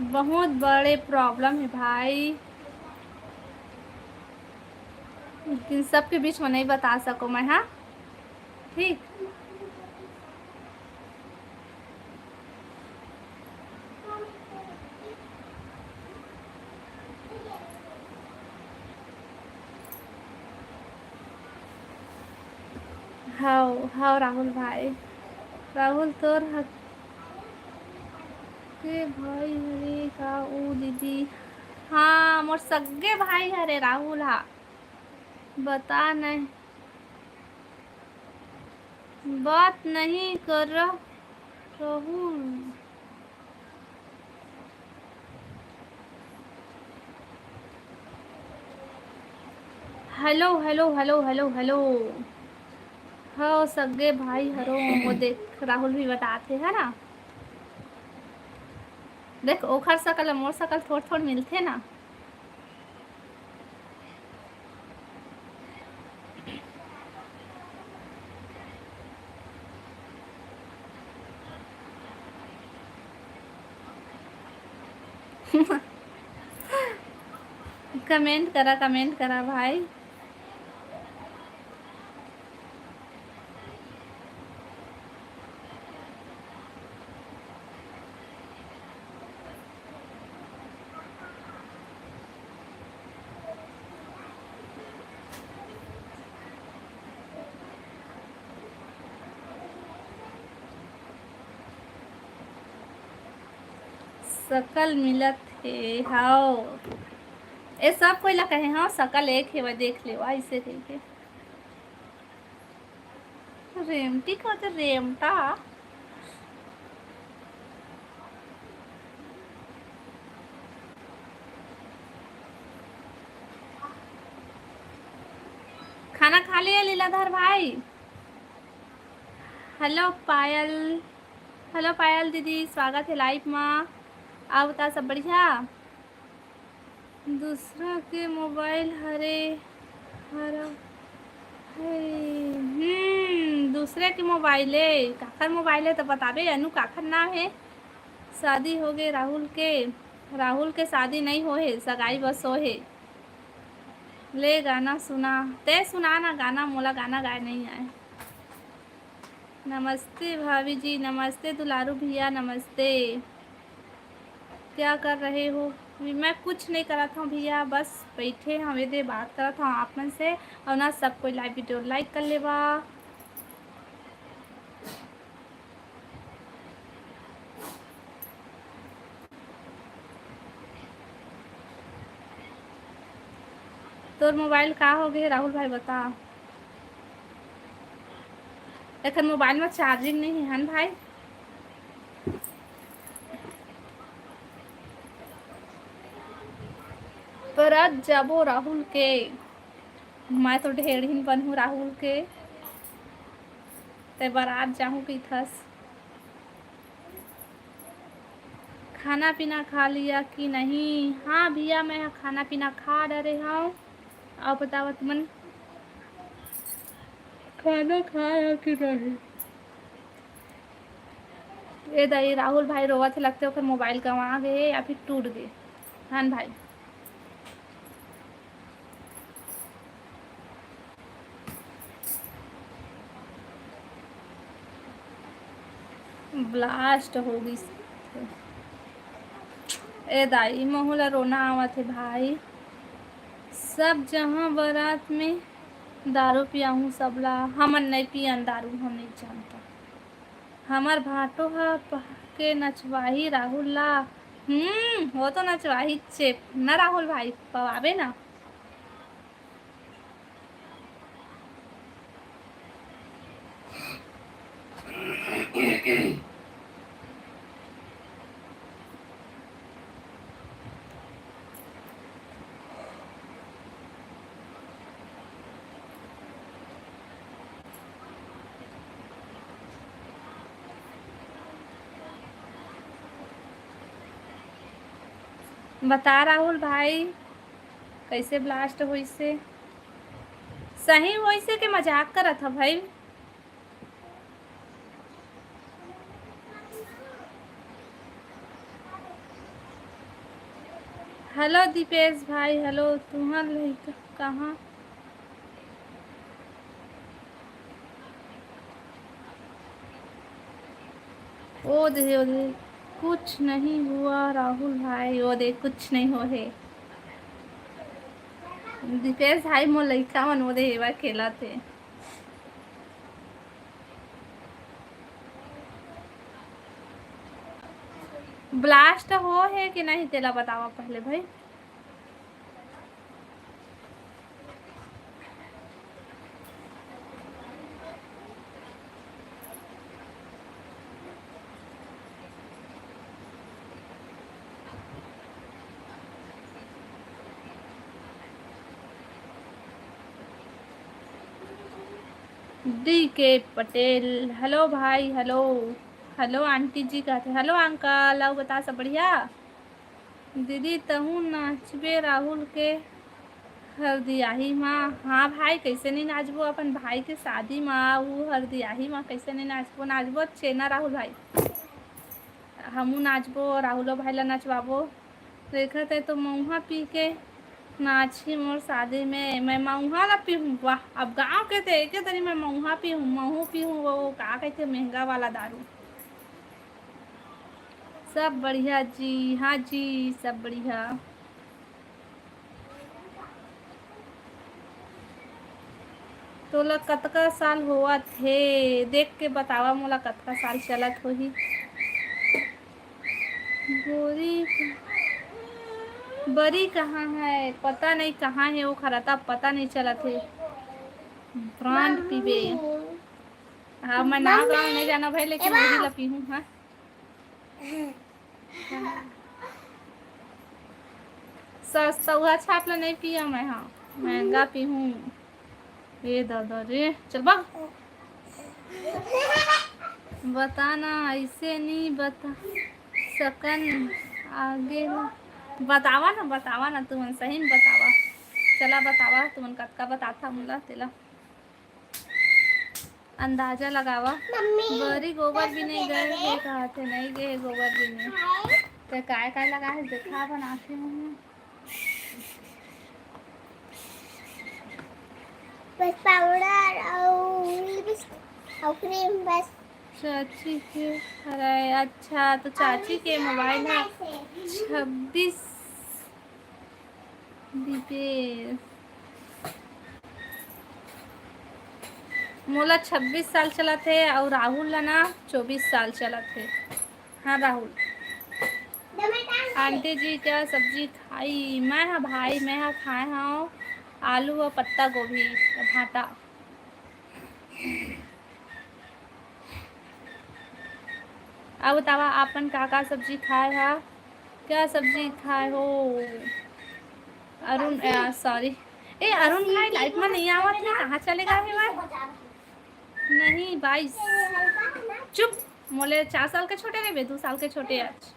बहुत बड़े problem हे भाई, लेकिन सबके बीच में नहीं बता सको मैं, हाँ, ठीक। हाव, हाव राहुल भाई, राहुल तोर हक के भाई हरे का ओ दीदी? हाँ, मोर सग्गे भाई हरे राहुल हा। बता नहीं, बात नहीं कर रहूँ। Hello, hello, hello, hello, hello। हाँ, सग्गे भाई हरो, वो देख, राहुल भी बताथे, है ना? देख, ओखर सकल, मोर सकल थोड़ थोड़ मिलथे ना। Comment करा, comment करा भाई। सकल मिलत हे, हाव। ए सब कोई ला कहे, हाँ, सकल एक हे, वह देख ले, वह ऐसे कहिके। रेमटी का तो रेमटा। खाना खा लिया लीलाधर भाई? हेलो पायल, हेलो पायल दीदी, स्वागत है लाइव मा। आओ बता, सब बढ़िया? दूसरा के मोबाइल हरे, हरा, हे, हम्म, दूसरे के मोबाइल हे। काखर मोबाइल हे तो बताबे अनु, काखर नाम हे? शादी हो गए राहुल के। राहुल के शादी नहीं हो हे, सगाई बस हो हे। ले गाना सुना, ते सुना ना गाना, मोला गाना गाए नहीं आए। नमस्ते भाभी जी, नमस्ते दुलारू भैया, नमस्ते। क्या कर रहे हो? मैं कुछ नहीं करत हूँ भैया, बस बैठे हवे दे बात करत हूँ आप मन से। और ना सब कोई लाइव वीडियो लाइक कर लेवा। तोर मोबाइल का हो गए राहुल भाई, बता। एखन मोबाइल में चार्जिंग नहीं है न भाई। पर आज जाबो राहुल के, मैं तो ढेड़हिन बनहूँ राहुल के, ते बारात जाहूँ कहिथस। खाना पीना खा लिया कि नहीं? हाँ भैया, मैं ह खाना पीना खा डरे हूँ। आप बताओ तुमन खाना खाया कि नहीं? ए दाई, राहुल भाई रोवत हे, लगथे ओकर मोबाइल गंवा गे या फिर टूट गे। हाँ भाई। ब्लास्ट हो गइस। ए दाई, महू ला रोना आवत हे भाई। सब जहाँ बारात में दारू पियाहूँ सबला, हमन नहीं पियन दारू, हम नहीं जानता। हमर भाटो ह पह के नचवाही राहुल ला। हम्म, वो तो नचवाही चेप ना राहुल भाई, पवाबे ना। बता राहुल भाई, कैसे ब्लास्ट होइसे? सही होइसे के मजाक करत ह भाई? हेलो दीपेश भाई, हेलो। तुहर लइका कहाँ? ओ दे, ओ दे, कुछ नहीं हुआ राहुल भाई, ओ दे, कुछ नहीं हो हे। दीपेश भाई, मोर लइका मन ओ दे, एवा खेलत हे। ब्लास्ट हो हे कि नहीं, तेला बतावा पहले भाई। डी के पटेल, हेलो भाई, हेलो। हेलो आंटी जी कहथे, हेलो अंकल, अउ बता सब बढ़िया? दीदी तहूँ नाचबे राहुल के हरदियाही मा? हाँ भाई, कैसे नहीं नाचबो अपन भाई के शादी मा, ऊ हरदियाही मा कैसे नहीं नाचबो? नाचबो अच्छे ना राहुल भाई, हमू नाचबो, राहुलो भाई ला नचवाबो। देखत है तो मऊहा पी के नाचही मोर शादी में, मैं मऊहा ला पीहूँ। वाह, अब गाँव के तो एके तरी मैं मऊहा पीहूँ, महू पीहूँ, वो का कहते महंगा वाला दारू। सब बढ़िया जी, हाँ जी, सब बढ़िया। तोला कतका साल होवत हे, देख के बतावा मोला कतका साल चलत होही। बोरी, बरी कहाँ है? पता नहीं कहाँ है वो खराता, पता नहीं चलत है। ब्रांड पीबे। हाँ, मैं नाम गाँव नहीं जाना भाई, लेकिन वही ला पीहूँ। हाँ, सस्तौहा छाप ला नहीं पिया मैं, हाँ, महंगा पीहूँ। ए दादा रे, चल बा। बता ना, ऐसे नहीं बता सकन आगे ना। बतावा ना, बतावा ना, तुमन सही में बतावा। चला बतावा, तुमन कतका बताथा मोला, तेला अंदाजा लगावा। मम्मी, बरी गोबर भी नहीं गए हे, कहा थे नहीं गए हे गोबर भी नहीं। ते काय काय लगा है देखा, बनाते हैं। बस पाउडर और लिपस्टिक और क्रीम बस। चाची के, अरे अच्छा, तो चाची के मोबाइल है छब्बीस। दीपेश, मोला छब्बीस साल चलत हे अउ राहुल ला ना चौबीस साल चलत हे। हाँ राहुल। आंटी जी क्या सब्जी खाई? मैं हा भाई, मैं हा खाए हव आलू अउ पत्ता गोभी अउ भांटा। अब बतावा, आपन का का सब्जी खाए हा? क्या सब्जी खाए हो? अरुण, सॉरी, ए अरुण भाई लाइव में नहीं आवत है, कहाँ चले गए हैं भाई? नहीं बाईस। चुप, मोले चार साल के छोटे रहे, दो साल के छोटे आज।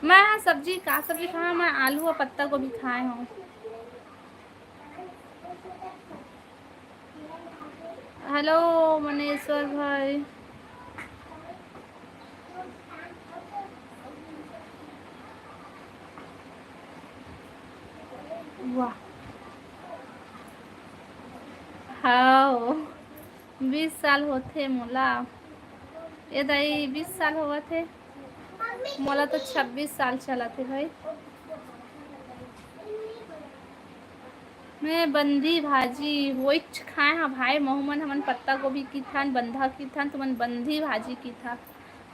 मैं सब्जी, का सब्जी खाए? मैं आलू अउ पत्ता गोभी खाए हव। हेलो मनेश्वर भाई। वाह, हाँ, बीस साल होथे मोला। ए दाई, बीस साल होवत हे। मोला तो छब्बीस साल चलत हे भाई। मैं बंधी भाजी वोइच खाए हा भाई। महू मन हमन पत्ता गोभी किथन, बंधा किथन, तुमन बंधी भाजी किथा।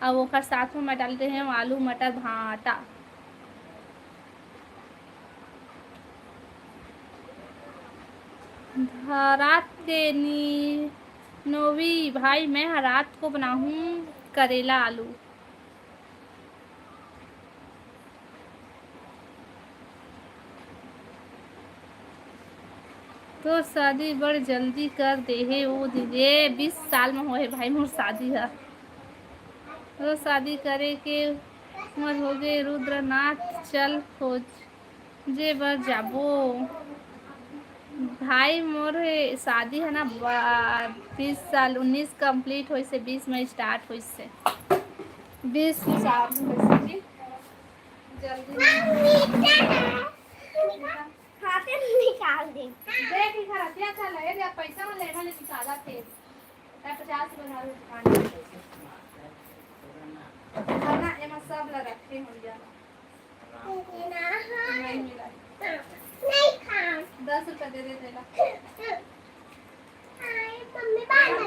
अउ ओकर साथ में मैं डाल रहे हूँ आलू, मटर, भांटा। रात के नी नोवी भाई, मैं ह रात को बनाहूँ करेला आलू। तोर शादी बड़ जल्दी कर देहे ओ दीदी। ए, बीस साल में होए भाई मोर शादी ह। तोर शादी करे के उमर होगे रुद्रनाथ, चल खोजे बर जाबो। भाई मोर शादी है ना, बा-, बीस साल, उन्नीस कंप्लीट होइस हे, बीस में स्टार्ट होइस हे। बीस साल होइस हे जी। जल्दी मम्मी, खाते निकाल दे। देख, इधर आ, क्या चल रहा है? ये पैसा में लेना ले निकाला थे। मैं पचास बना रही हूँ दुकान में। है ना, ये मैं सब ला रखे हूँ यार। नहीं मिला। नहीं खा। दस रुपया दे दे तेला।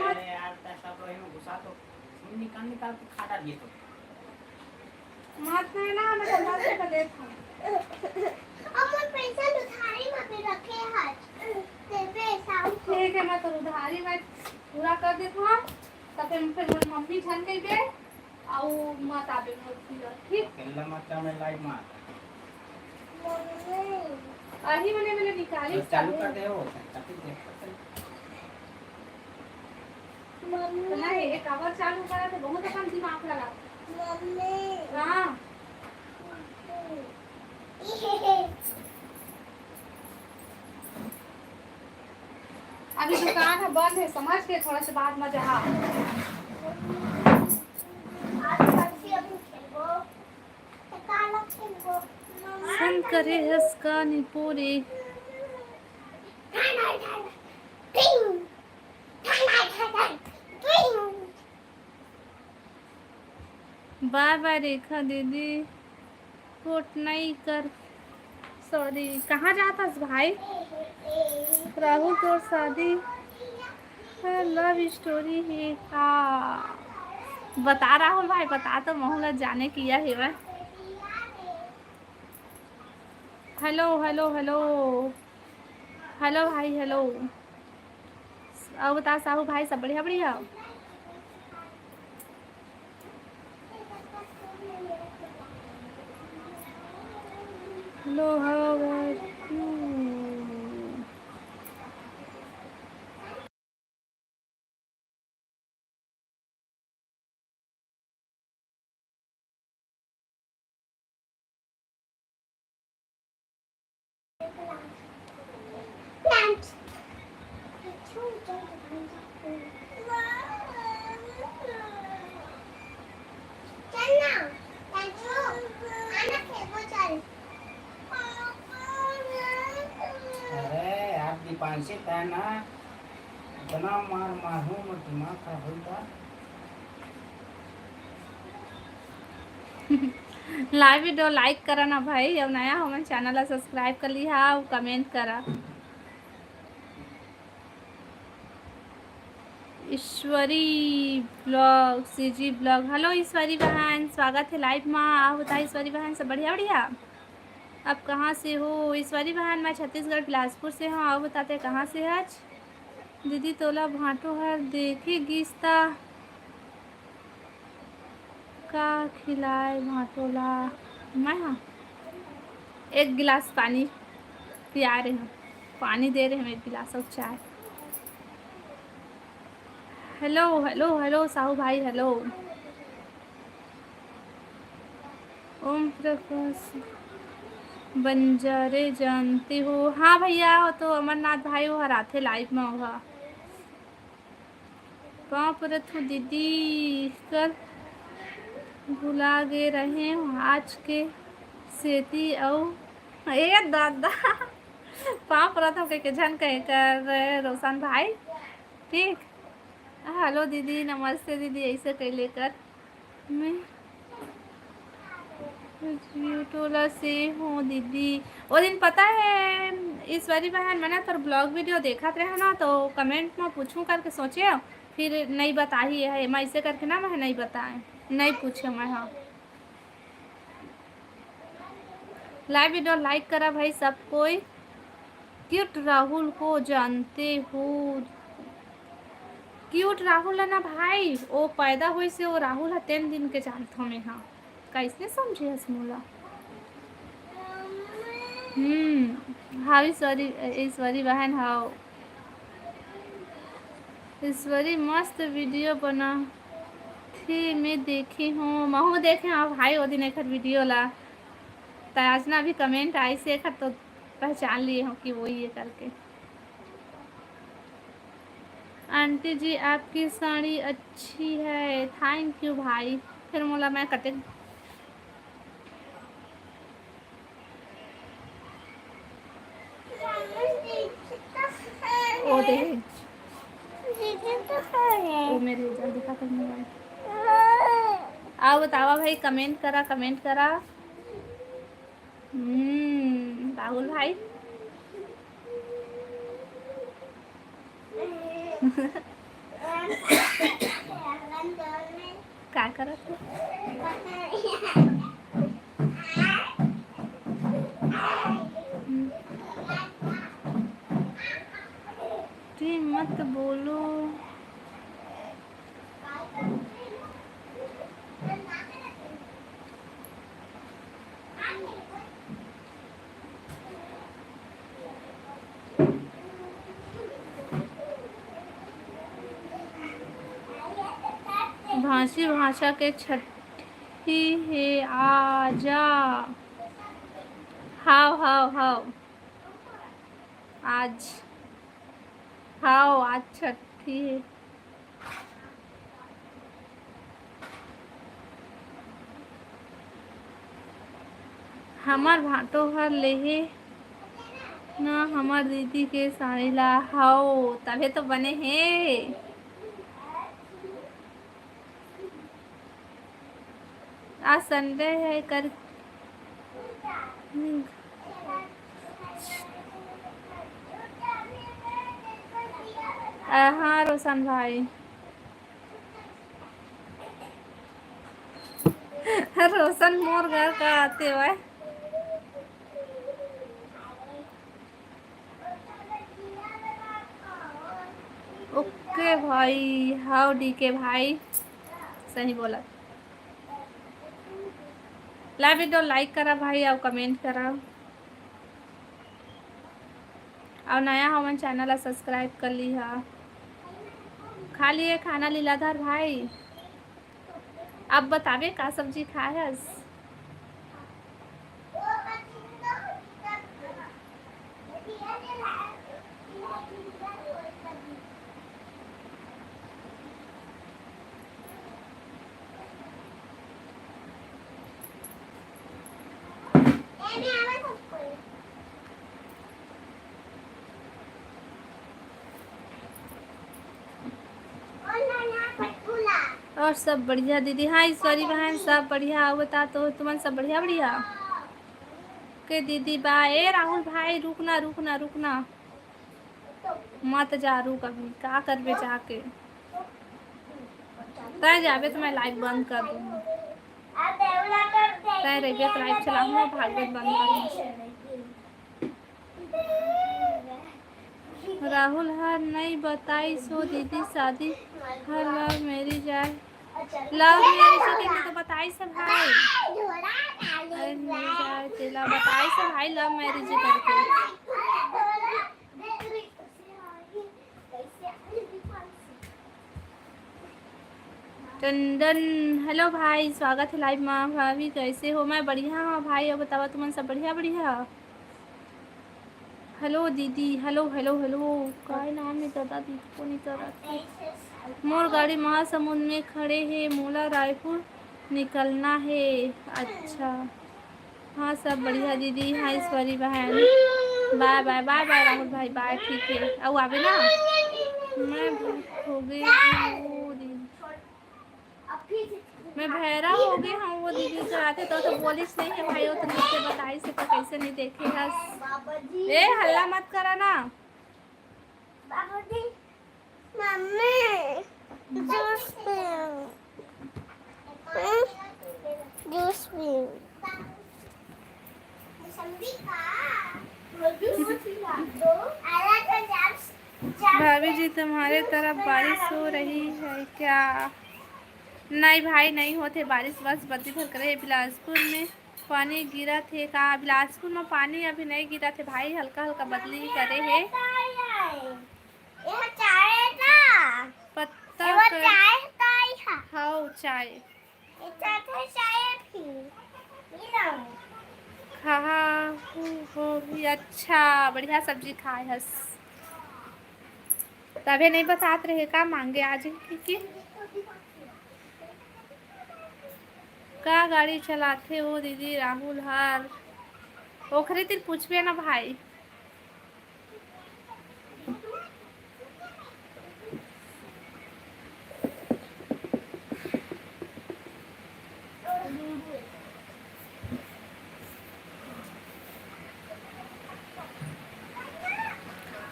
अरे यार, तै सब रही में घुसा तो निकाल निकाल के खा डालिए तो। मत नहीं ना, मैं तो दस रुपया देत हूँ। अब मोर पैसा उधारी में भी रखे हैं। देबे शाम को। ठीक है, मैं तो उधारी में पूरा कर देत हूँ। तब फिर, फिर मोर मम्मी झन कहिबे। अउ मत आबे मोर तीर, ठीक? अकेला मत जा, मैं लाइव में आता। मम्मी। अही मने मने निकाली तो चालू सब। कर दे हो, कथी देख सकते। मम्मी। नहीं, एक आवर चालू करा तो बहुत अपन दिमाग लगा। मम्मी। हाँ। अभी दुकान है, बंद है, समझ के थोड़ा सा बाद में जहाँ। संग करे हस का निपोरे। बाय बाय रेखा दीदी, कोट नई कर सॉरी, कहाँ जात हस भाई? राहुल, तोर शादी लव स्टोरी हे का? बता राहुल भाई, बता तो महू ला जाने किया हेवय। हेलो, हेलो, हेलो, हेलो भाई, हेलो। अउ बता साहू भाई, सब बढ़िया, बढ़िया? Hello, how are you? अरे यार, दीपांशी, तैं ना इतना मार मारहूँ, मोर दिमाग खराब होई का? Live video like करा ना भाई, अउ नया हो मन channel ला subscribe कर लिहा अउ comment करा। ईश्वरी vlog, CG vlog। हेलो ईश्वरी बहन, स्वागत हे live मा। अउ बता ईश्वरी बहन, सब बढ़िया, बढ़िया? आप कहाँ से हो? ईश्वरी बहन, मैं छत्तीसगढ़ बिलासपुर से हूँ। अउ बता तैं कहाँ से हच? दीदी, तोला भांटो हर देखे गिस ता का खिलाए भांटो ला? मैं हा एक गिलास पानी पिया रहे हूँ, पानी दे रहे हूँ एक गिलास अउ चाय। हेलो, हेलो, हेलो साहू भाई, हेलो। ओम प्रकाश बंजारे जानते हो? हाँ भैया, वो तो अमरनाथ भाई, वो हर आथे live में, वो हा। पाँव परत हूँ दीदी, कल भुला गे रहे हूँ आज के सेती अउ, ए दादा, पाँव परत हूँ कहिके झन कहे कर रोशन भाई, ठीक। हेलो दीदी, नमस्ते दीदी, ऐसे कैले कर। मैं टोला से हूँ दीदी। वो दिन पता है ईश्वरी बहन, मैं ना तोर vlog video देखत रहे ना, तो comment में पूछूं करके सोचे, फिर नहीं बताही है, मैं ऐसे करके ना मैं नहीं बताए, नहीं पूछे मैं। हाँ, live video like करा भाई सब कोई। Cute राहुल को जानते हो? Cute राहुल है ना भाई, वो पैदा होइस हे वो राहुल ह, तेन दिन के जानथों मैं। हाँ, कैसने समझे हस मोला? हम्म, हाँ ईश्वरी, ईश्वरी बहन, हाँ। ईश्वरी मस्त video बनाथे, मैं देखे हूँ, महू देखे हूँ भाई, वो दिन एकर video ला। त आज ना अभी comment आइस हे एकर, तो पहचान लिए हूँ कि वही है करके। आंटी जी, आपकी साड़ी अच्छी है। Thank you भाई। फिर मोला मैं कटे ओ दे। ओ मेरे, जल्दी दिखा तो mobile। आओ बतावा भाई, comment करा, comment करा। हम्म, राहुल भाई। का करत हे? तुम मत बोलो। भांसी भांसा के छट्ठी हे, आजा। हाव, हाव, हाव। आज, हाव, आज छट्ठी हे। हमर भांटो हर लेहे न हमर दीदी के साड़ी ला। हव, तभे तो बने हे। आज Sunday हे कर, अ, हाँ, रोशन भाई। रोशन मोर घर का आते हुए। ओके भाई, हाउ डीके भाई, सही बोला। लाइव वीडियो लाइक करा भाई, अउ कमेंट करा, अउ नया हमन चैनल ला सब्सक्राइब कर लिहा। खा लिए खाना लीलाधर भाई? अब बताबे का सब्जी खाए हस? और सब बढ़िया दीदी। हाँ ईश्वरी बहन, सब बढ़िया। अउ बता तो तुमन सब बढ़िया, बढ़िया? के दीदी बा। ए राहुल भाई, रुकना, रुकना, रुकना, मत जा, रुक, अभी का करबे जाके? तय जाबे तो मैं लाइव बंद कर दूंगा। तय रहिबे तो लाइव चलाऊंगा, भागवत बंद कर दूंगा। राहुल हर नई बताइस हो दीदी, शादी हर लव मैरिज आय। लव मैरिज के तो बताइस हे भाई। अरे नहीं जाए तेला बताइस हे भाई, लव मैरिज करके। टंडन, हेलो भाई, स्वागत है लाइव मा। भाभी कैसे हो? मैं बढ़िया हूँ भाई, अउ बतावा तुमन सब बढ़िया, बढ़िया? हेलो दीदी, हेलो, हेलो, हेलो, काय नाम है दादा? दीदी को नहीं करत हे। मोर गाड़ी महासमुंद में खड़े हे, मोला रायपुर निकलना हे। अच्छा, हाँ सब बढ़िया दीदी। हाँ ईश्वरी बहन, बाय बाय, बाय बाय राहुल भाई, बाय। ठीक है, अउ आबे ना, मैं भूख हो गई हूँ दीदी। मैं भैरा हो गई हूँ, वो दीदी कराथे तो, तो बोलिस नहीं है भाई, वो तो नीचे बताइस हे तो कैसे नहीं देखे हस? ए हल्ला मत करा ना। मम्मी, जूस पीऊँ। हम्म? जूस पीऊँ। भाभी जी, तुम्हारे तरफ बारिश हो रही है क्या? नहीं भाई, नहीं होथे बारिश, बस बदली भर करे हे। बिलासपुर में पानी गिरत हे का? बिलासपुर में पानी अभी नहीं गिरत हे भाई, हल्का हल्का बदली करे हे। एहा चाय हे का? पत्ता एहा कर चाय हे का एहा? हव, चाय। ए चाय हे, चाय हे फिर। ये लो। खाहा हू होही। अच्छा, बढ़िया सब्जी खाए हस। तभे नहीं बतात रहे का मांगे आज की, की? का गाड़ी चलाथे वो दीदी राहुल हर? ओखरे तीर पूछबे ना भाई।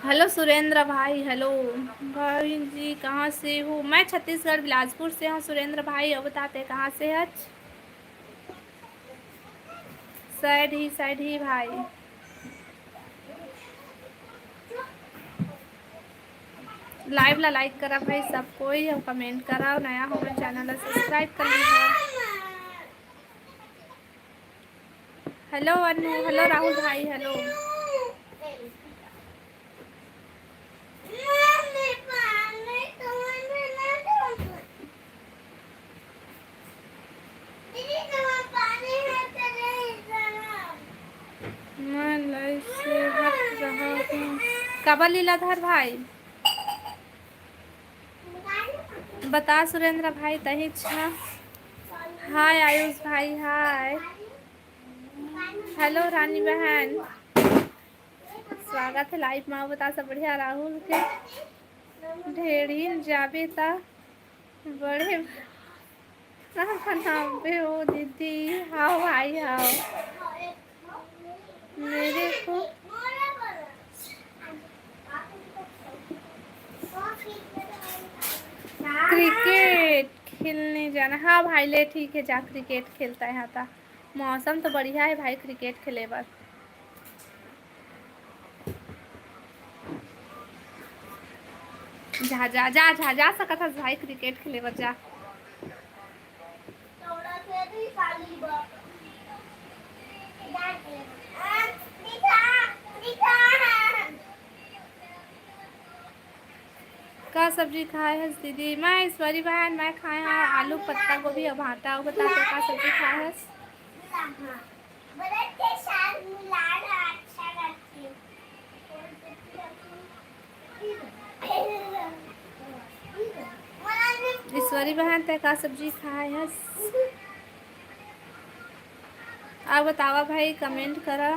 हेलो सुरेंद्र भाई, हेलो भाई जी, कहाँ से हो? मैं छत्तीसगढ़ बिलासपुर से हूँ सुरेंद्र भाई, अउ बता तैं कहाँ से हच? सैड ही, सैड ही भाई। लाइव ला लाइक करा भाई सब कोई, अउ कमेंट करा, अउ नया हो तो चैनल ला सब्सक्राइब कर लीजिए। हेलो अनु, हेलो राहुल भाई, हेलो। मैं लाइव से हट रहा हूँ। काबर लीलाधर भाई? बता सुरेंद्र भाई, तही छा। हाय आयुष भाई, हाय। हेलो रानी बहन, स्वागत है लाइव मा। बता सब बढ़िया? राहुल के ढेड़ीन जाबे ता बड़े बनाबे हो दीदी। हाव भाई, हाव। मेरे को क्रिकेट खेलने जाना। हाँ भाई, ले ठीक है, जा क्रिकेट खेलता है। हाँ, ता मौसम तो बढ़िया है भाई क्रिकेट खेले बर। जा, जा, जा, जा, जा सकत हस भाई क्रिकेट खेले बर, जा। का सब्जी खाए हस दीदी? मैं ईश्वरी बहन, मैं खाए हव आलू, पत्ता गोभी अउ भांटा। अउ बता, तैं का सब्जी खाए हस? ईश्वरी बहन, तैं का सब्जी खाए हस? अउ बतावा भाई, comment करा।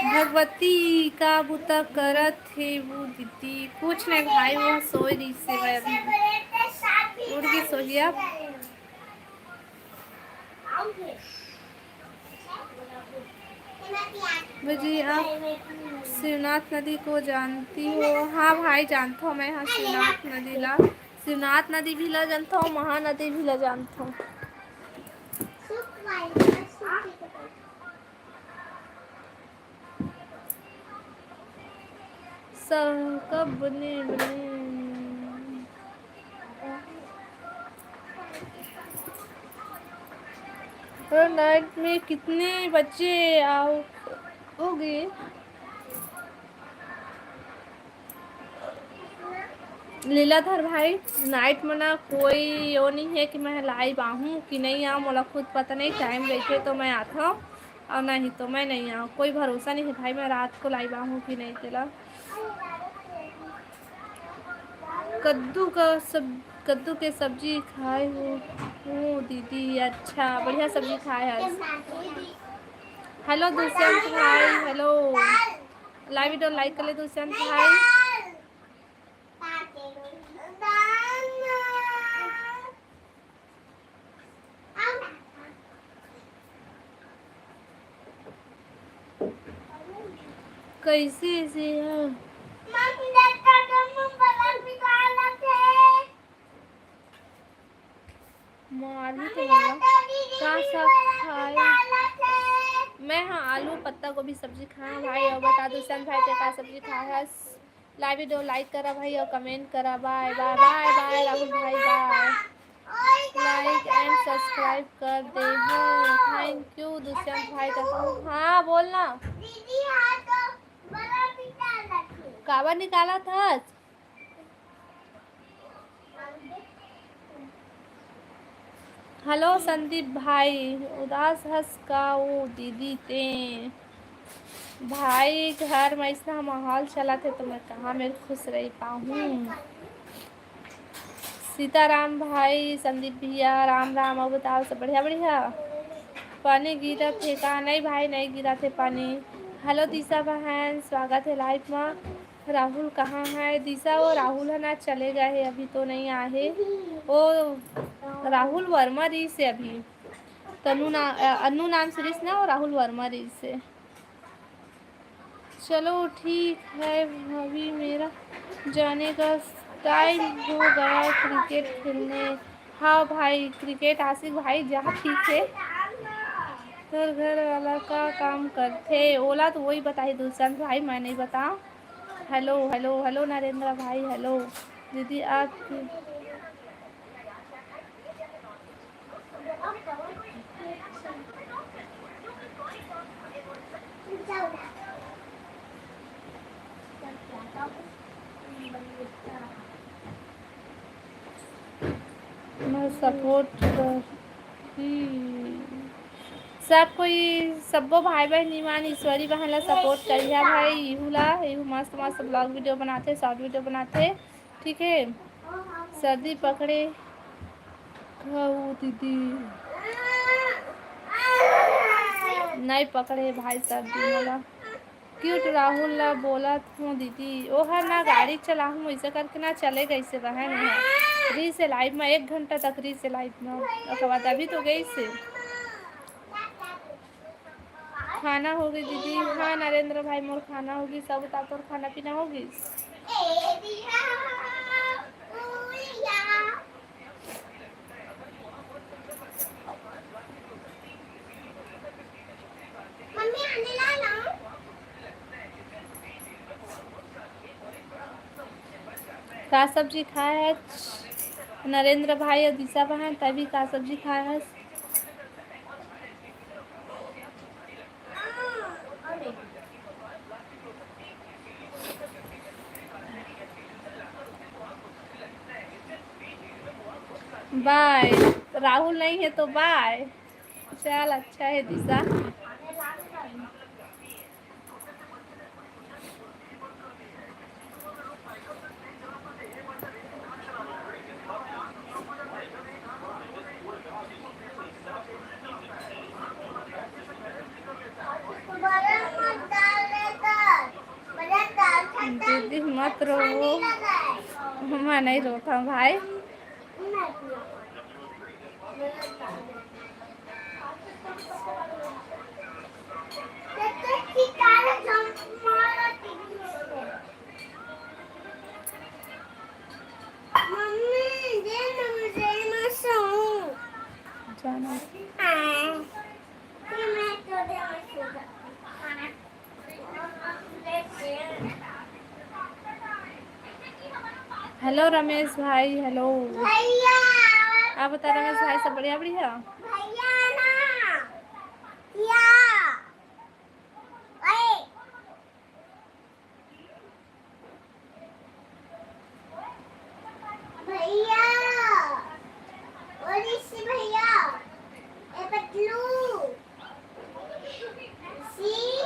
भगवती, का बुता करत हे वो दीदी? कुछ नहीं भाई, वो सोए रहिस हे, मैं अभी उठ के सोही अब। जी, आप शिवनाथ नदी को जानती हो? हाँ भाई, जानथव मैं, हाँ, शिवनाथ नदी ला, शिवनाथ नदी भी ला जानथव, महानदी भी ला जानथव। सब कब बने, बने? और नाइट में कितने बच्चे आओ, होगे? लीलाधर भाई, नाइट में ना कोई यो नहीं है कि मैं लाइव आहूँ कि नहीं आऊँ, मोला खुद पता नहीं, टाइम रहिथे तो मैं आथव और नहीं तो मैं नहीं आऊँ। कोई भरोसा नहीं है भाई, मैं रात को लाइव आहूँ कि नहीं, तेला। कद्दू का सब, कद्दू के सब्जी खाए हो? ओ दीदी, अच्छा, बढ़िया सब्जी खाए हस। हेलो दुष्यंत भाई, हेलो। लाइव वीडियो लाइक कर ले दुष्यंत भाई। कैसे से है? मारही तो मोला। का साग खाए? मैं हा आलू पत्ता गोभी सब्जी खाए भाई। अउ बता दुष्यंत भाई, तैं का सब्जी खाए हस? लाइव वीडियो लाइक करा भाई अउ comment करा। बाय बाय बाय बाय राहुल भाई, बाय। Like and subscribe कर दे हो। Thank you दुष्यंत भाई। तो हाँ, बोल ना। काबर निकालत हस? हेलो संदीप भाई, उदास हस का ओ दीदी तैं? भाई, घर में अइसना माहौल चलत हे तो मैं कहाँ मेर खुश रह पाहूँ। सीताराम भाई, संदीप भैया, राम राम। अउ बताओ, सब बढ़िया बढ़िया? पानी गिरत हे का? नहीं भाई, नहीं गिरत हे पानी। हेलो दिशा बहन, स्वागत है लाइव में। राहुल कहाँ है? दिशा, वो राहुल है ना, चले गए हैं, अभी तो नहीं आए हैं। वो राहुल वर्मा रहिस हे अभी, तनु ना, अ, अनु नाम से रहिस ना, वो राहुल वर्मा रहिस हे। चलो ठीक है भाभी, मेरा जाने का टाइम हो गया क्रिकेट खेलने। हाँ भाई, क्रिकेट आशिक भाई जा, ठीक है। तोर घर वाला का काम करथे? ओला तो वही बताही दुष्यंत भाई, मैं नहीं बताऊँ। हेलो, हेलो, हेलो नरेंद्र भाई, हेलो दीदी, आप मैं सपोर्ट कर, हम्म। सब कोई, सब्बो भाई बहन निमान ईश्वरी बहन ला सपोर्ट करिहा भाई। इहू ला, इहू मस्त मस्त ब्लॉग वीडियो बनाथे, शॉर्ट वीडियो बनाथे, ठीक है। सर्दी पकड़े हऊ दीदी, नहीं पकड़े भाई सर्दी मोला। क्यूट राहुल ला बोलत हूँ दीदी, ओहर ना गाड़ी चलाहूँ, ऐसे करके ना चले गइसे बहन। ओहर रहिसे लाइव में, एक घंटा तक रहिसे लाइव में, ओकर बाद अभी तो गइसे। खाना होगे दीदी? हाँ नरेंद्र भाई, मोर खाना होगे। सब बता, तोर खाना पीना होगे? मम्मी, आने ला ना। का सब्जी खाए हस नरेंद्र भाई अउ दिशा बहन? तभी का सब्जी खाए हस? बाय। राहुल नहीं है तो बाय। चल, अच्छा है दिशा। दीदी मत रो, मैं नहीं रोता भाई। मम्मी, दे ना मुझे, मैं सोऊं। जाना। हाँ। फिर मैं तो दे, मैं सो जाऊँ। हाँ। हेलो रमेश भाई, हेलो। भैया। आप बता रमेश भाई, सब बढ़िया, बढ़िया? भैया ना। या। ओए। भैया, ओ ऋषि भैया, ए पतलू, सी,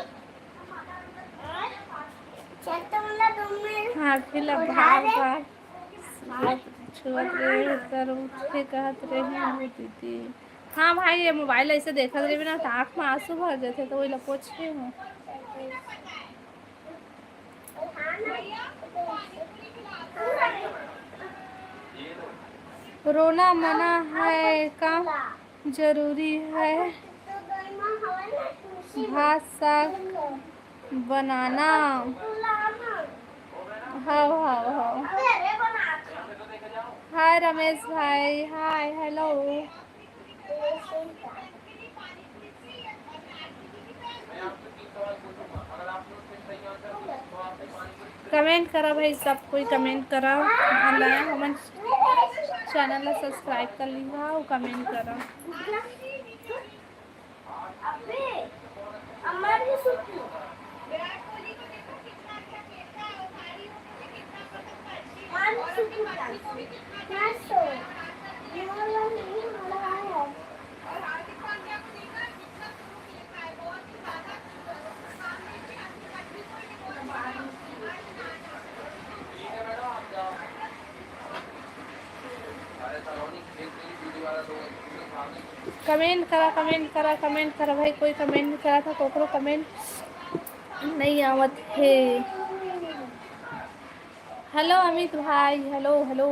चल तो मतलब तुम मेरे हाँ, खिला उठा बार दे। बार। छुअत रहे, तर उठ के कहत रहे, "हो दीदी।" हाँ भाई, ये मोबाइल ऐसे देखत रहिबे ना, त आँख में आंसू भर जाथे, त वही ला पोछे हूँ। रोना मना है का? जरूरी है भात साग बनाना। हव, हव, हव। हाय रमेश भाई, हाय, हेलो। कमेंट करा भाई, सब कोई कमेंट करा। और नया हमन चैनल ला सब्सक्राइब कर लीहा अउ कमेंट करा। कमेंट करा, कमेंट करा, कमेंट करा भाई, कोई कमेंट नहीं करा था, कोकरो कमेंट नहीं आवत हे। हेलो अमित भाई, हेलो, हेलो।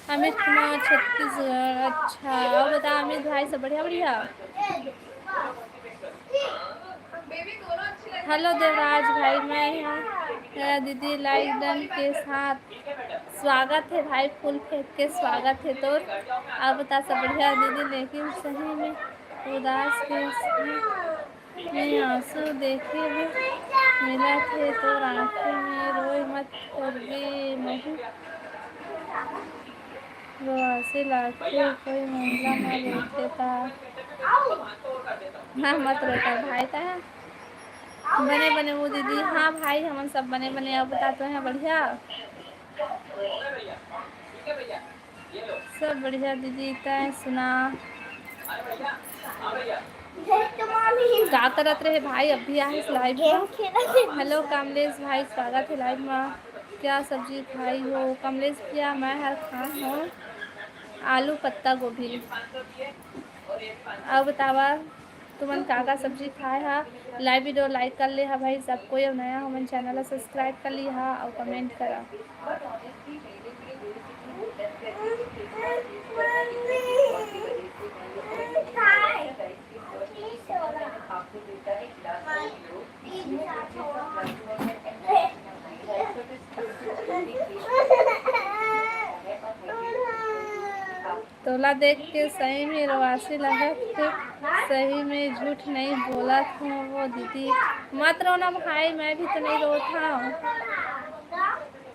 अमित कुमार छत्तीसगढ़, अच्छा। और बता अमित भाई, सब बढ़िया, बढ़िया? हेलो देवराज भाई, मैं यहाँ, अ, दीदी लाइक डन के साथ स्वागत है भाई, फूल फेंक के स्वागत है तोर। अब बता सब बढ़िया दीदी, लेकिन सही में उदास के में आंसू देखे में मिलत हे तोर आँखें में, रोए मत करबे महू। रोआसी लागथे, कोई महिला मर रहिथे ता। ना मत रोता भाई ता। बने बने वो दीदी, हाँ भाई, हमन सब बने बने। अब बता, तो है बढ़िया? सब बढ़िया दीदी, तैं सुना? का करत रहे भाई, अभी आए लाइव में। हेलो कमलेश भाई, स्वागत है लाइव में। क्या सब्जी खाई हो कमलेश भैया? मैं हर खाए हूँ आलू पत्ता गोभी। अब बतावा तुमन का का सब्जी खाए हा? लाइव वीडियो लाइक कर ले हा भाई सब कोई, अउ नया हमन चैनल ला सब्सक्राइब कर ली हा अउ कमेंट करा। तोला देख के सही में रोवासी लगत हे, सही में झूठ नहीं बोलत हूँ वो दीदी। मत रोना भाई, मैं भी तो नहीं रोत हूँ।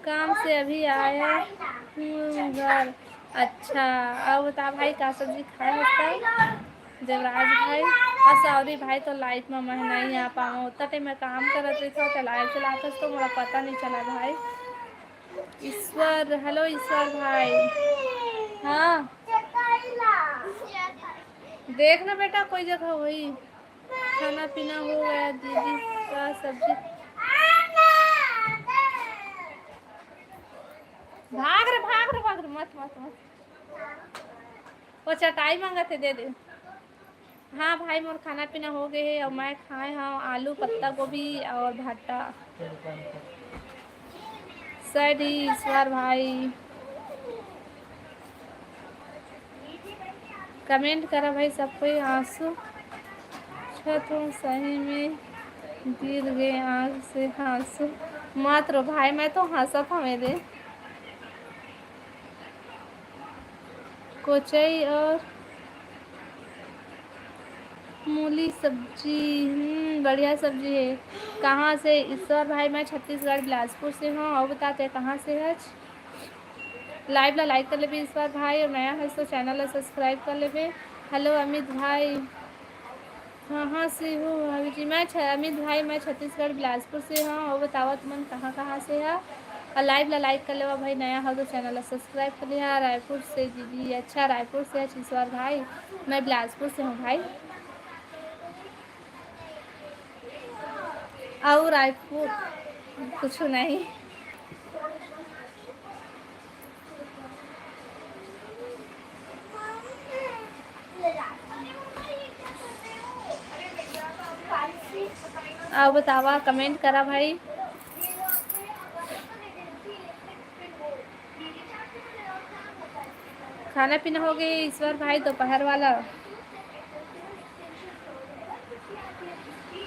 काम से अभी आया हूँ घर। अच्छा, अब बता भाई, का सब्जी खाए हस तैं? देवराज भाई और सौरी भाई तो लाइव में मैं नहीं आ पाऊँ, उतना टाइम मैं काम करत रही था, तो लाइव चलात हस तो मोला पता नहीं चला भाई। ईश्वर, हेलो ईश्वर भाई। हाँ, देख ना बेटा, कोई जगह वही खाना पीना हो गया दीदी, का सब्जी। भाग रे, भाग रे, भाग रे, मत, मत, मत। वो चटाई मांगत हे, दे दे। हाँ भाई, मोर खाना पीना हो गए हे और मैं खाए हूँ आलू, पत्ता गोभी और भाटा। सैड ईश्वर भाई, कमेंट करा भाई सब कोई। आंसू छत हूँ सही में गिर गए आँख से आंसू। मत रो भाई, मैं तो हंसत हूँ मेरे। कोचई और मूली सब्जी, हम्म, बढ़िया सब्जी है। कहाँ से? ईश्वर भाई, मैं छत्तीसगढ़ बिलासपुर से हूँ। और बताते कहाँ से है? लाइव ला लाइक कर लेबे ईश्वर भाई, और नया है तो चैनल ला सब्सक्राइब कर लेबे। हेलो अमित भाई, कहाँ से हो भाभी जी? मैं छ-, अमित भाई, मैं छत्तीसगढ़ बिलासपुर से हूँ। और बतावा तुमन कहाँ कहाँ से है? और लाइव ला लाइक कर लेवा भाई, नया हो तो चैनल ला सब्सक्राइब कर लिहा। रायपुर से दीदी, अच्छा रायपुर से है ईश्वर भाई, मैं बिलासपुर से हूँ भाई। और रायपुर कुछ नहीं। आओ बतावा, कमेंट करा भाई। खाना पीना हो गए ईश्वर भाई दोपहर वाला?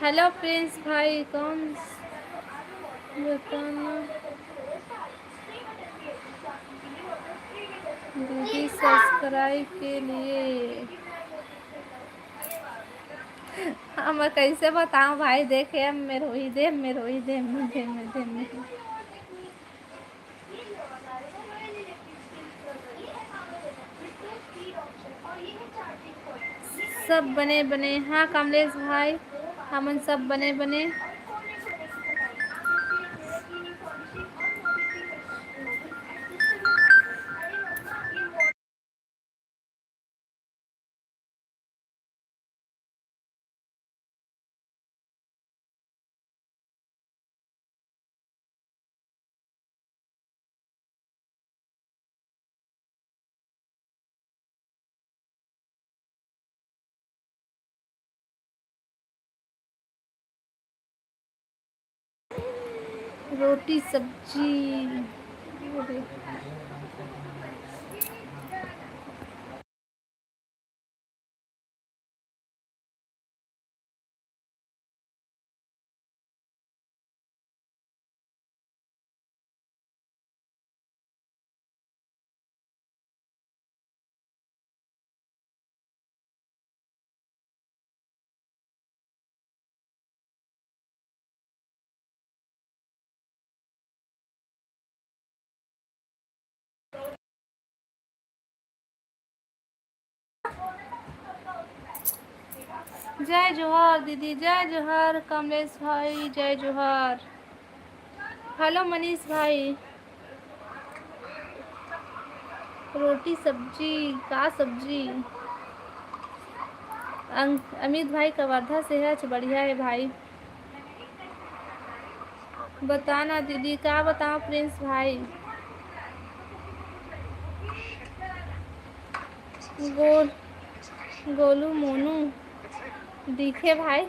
हेलो प्रिंस भाई, कौन बताना दीदी सब्सक्राइब के लिए। हाँ, मैं कैसे बताऊँ भाई, देखे अब मैं रोई दे, मैं रोई दे, मैं दे, मैं दे, मैं दे। सब बने बने। हाँ कमलेश भाई, हमन सब बने बने। रोटी सब्जी। जय जोहार दीदी, जय जोहार कमलेश भाई, जय जोहार। हेलो मनीष भाई, रोटी सब्जी, का सब्जी? अं-, अमित भाई कवर्धा से है, अच्छा बढ़िया है भाई। बता ना दीदी, का बताओ प्रिंस भाई? गोल, गोलू मोनू दिखे भाई।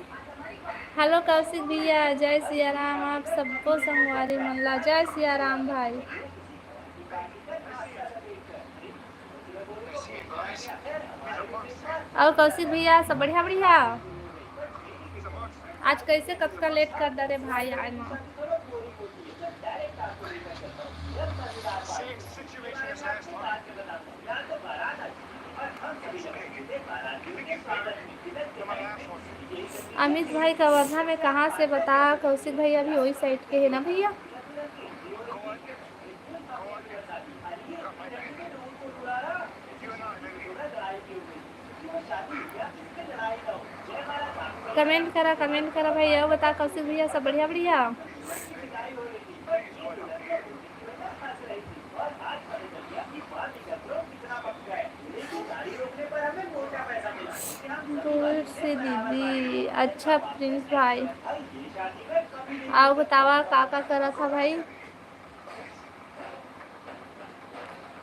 हेलो कौशिक भैया, जय सिया राम, आप सबको संगवारी मन ला जय सिया राम भाई। और कौशिक भैया, सब बढ़िया बढ़िया? आज कैसे कतका लेट कर डरे भाई आए मा। अमित भाई, कवर्धा में कहाँ से? बता कौशिक भैया भी वही साइड के है ना भैया। कमेंट करा, कमेंट करा भाई। अउ बता कौशिक भैया, सब बढ़िया बढ़िया। दूर से दीदी। अच्छा प्रिंस भाई, अउ बतावा का का करा था भाई।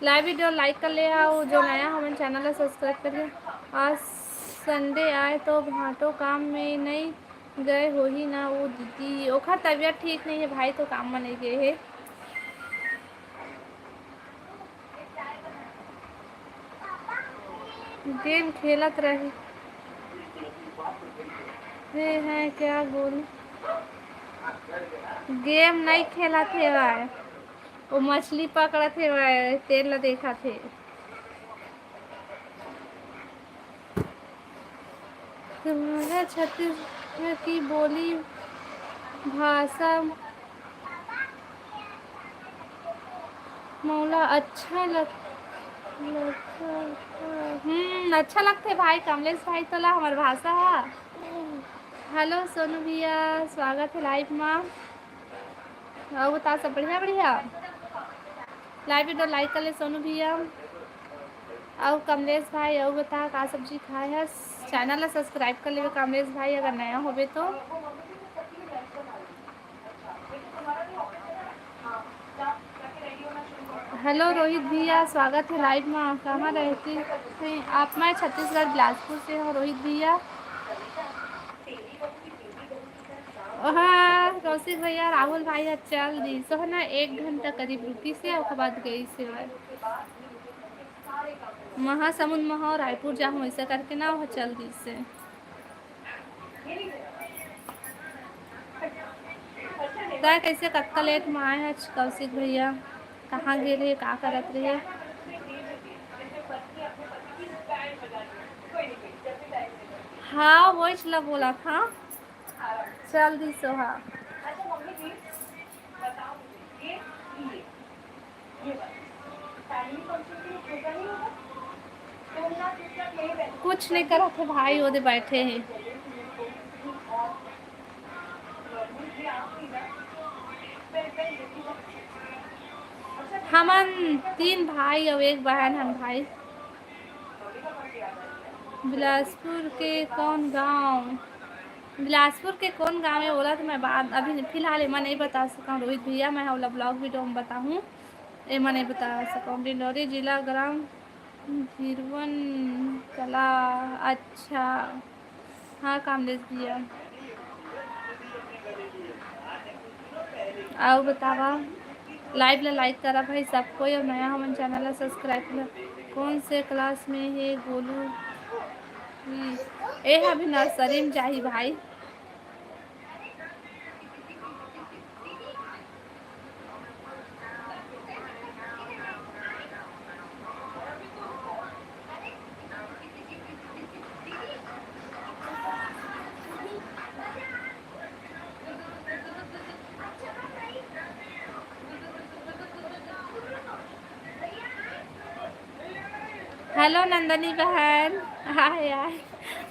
लाइव वीडियो लाइक कर ले, अउ जो नया हमन चैनल ला सब्सक्राइब कर ले। आज संडे आए तो भाटो काम में नहीं गए होही ना वो दीदी, ओखर तबीयत ठीक नहीं है भाई, तो काम में नहीं गए है। गेम खेलत रहे हैं क्या गोलू? गेम नहीं खेलत है भाई, वो मछली पकड़त हे, तेल ला देखत हे। तुम्हारा छत्तीसगढ़ की बोली भाषा मोला अच्छा लग, लगता। हम्म, अच्छा लगते भाई कमलेश भाई तोला हमर भाषा हा। हेलो सोनू भैया, स्वागत है लाइव मा। अउ बता सब बढ़िया बढ़िया। लाइव वीडियो लाइक कर ले सोनू भैया। अउ कमलेश भाई, अउ बता का सब्जी खाए हस? चैनल ला सब्सक्राइब कर लेबे कमलेश भाई, अगर नया होबे तो। हेलो रोहित भैया, स्वागत है लाइव में। कहाँ रहती हैं आप? मैं छत्तीसगढ़ बिलासपुर से हूँ रोहित भैया। हाँ कौशिक भैया, राहुल भाई, चल दी सोहना, एक घंटा करीब रुकी से, ओकर बाद गई से। महासमुंद महा रायपुर जाहूँ, ऐसा करके ना वो चल दी से। तै कैसे कतका लेट में आए हस कौशिक भैया? कहाँ गे रहे, का करत रहे? हाँ वही ला बोला था। चल दी सोहा। कुछ नहीं करत हे भाई, ओदे बैठे हैं। हमन तीन भाई अउ एक बहन हन भाई। बिलासपुर के कौन गांव? बिलासपुर के कौन गांव है बोला तो मैं बात अभी फिलहाल एमा नहीं बता सकूँ रोहित भैया, मैं ओला ब्लॉग वीडियो में बताहूँ, एमा नहीं बता सकूँ। डिंडोरी जिला ग्राम झिरवन कला। अच्छा हाँ कामलेश भैया। अउ बतावा, लाइव ला लाइक करा भाई सब कोई, अउ नया हमन चैनल ला सब्सक्राइब कर। कौन से क्लास में हे गोलू? ए अभी नर्सरी में जाही भाई। हेलो नंदनी बहन, हाय हाय।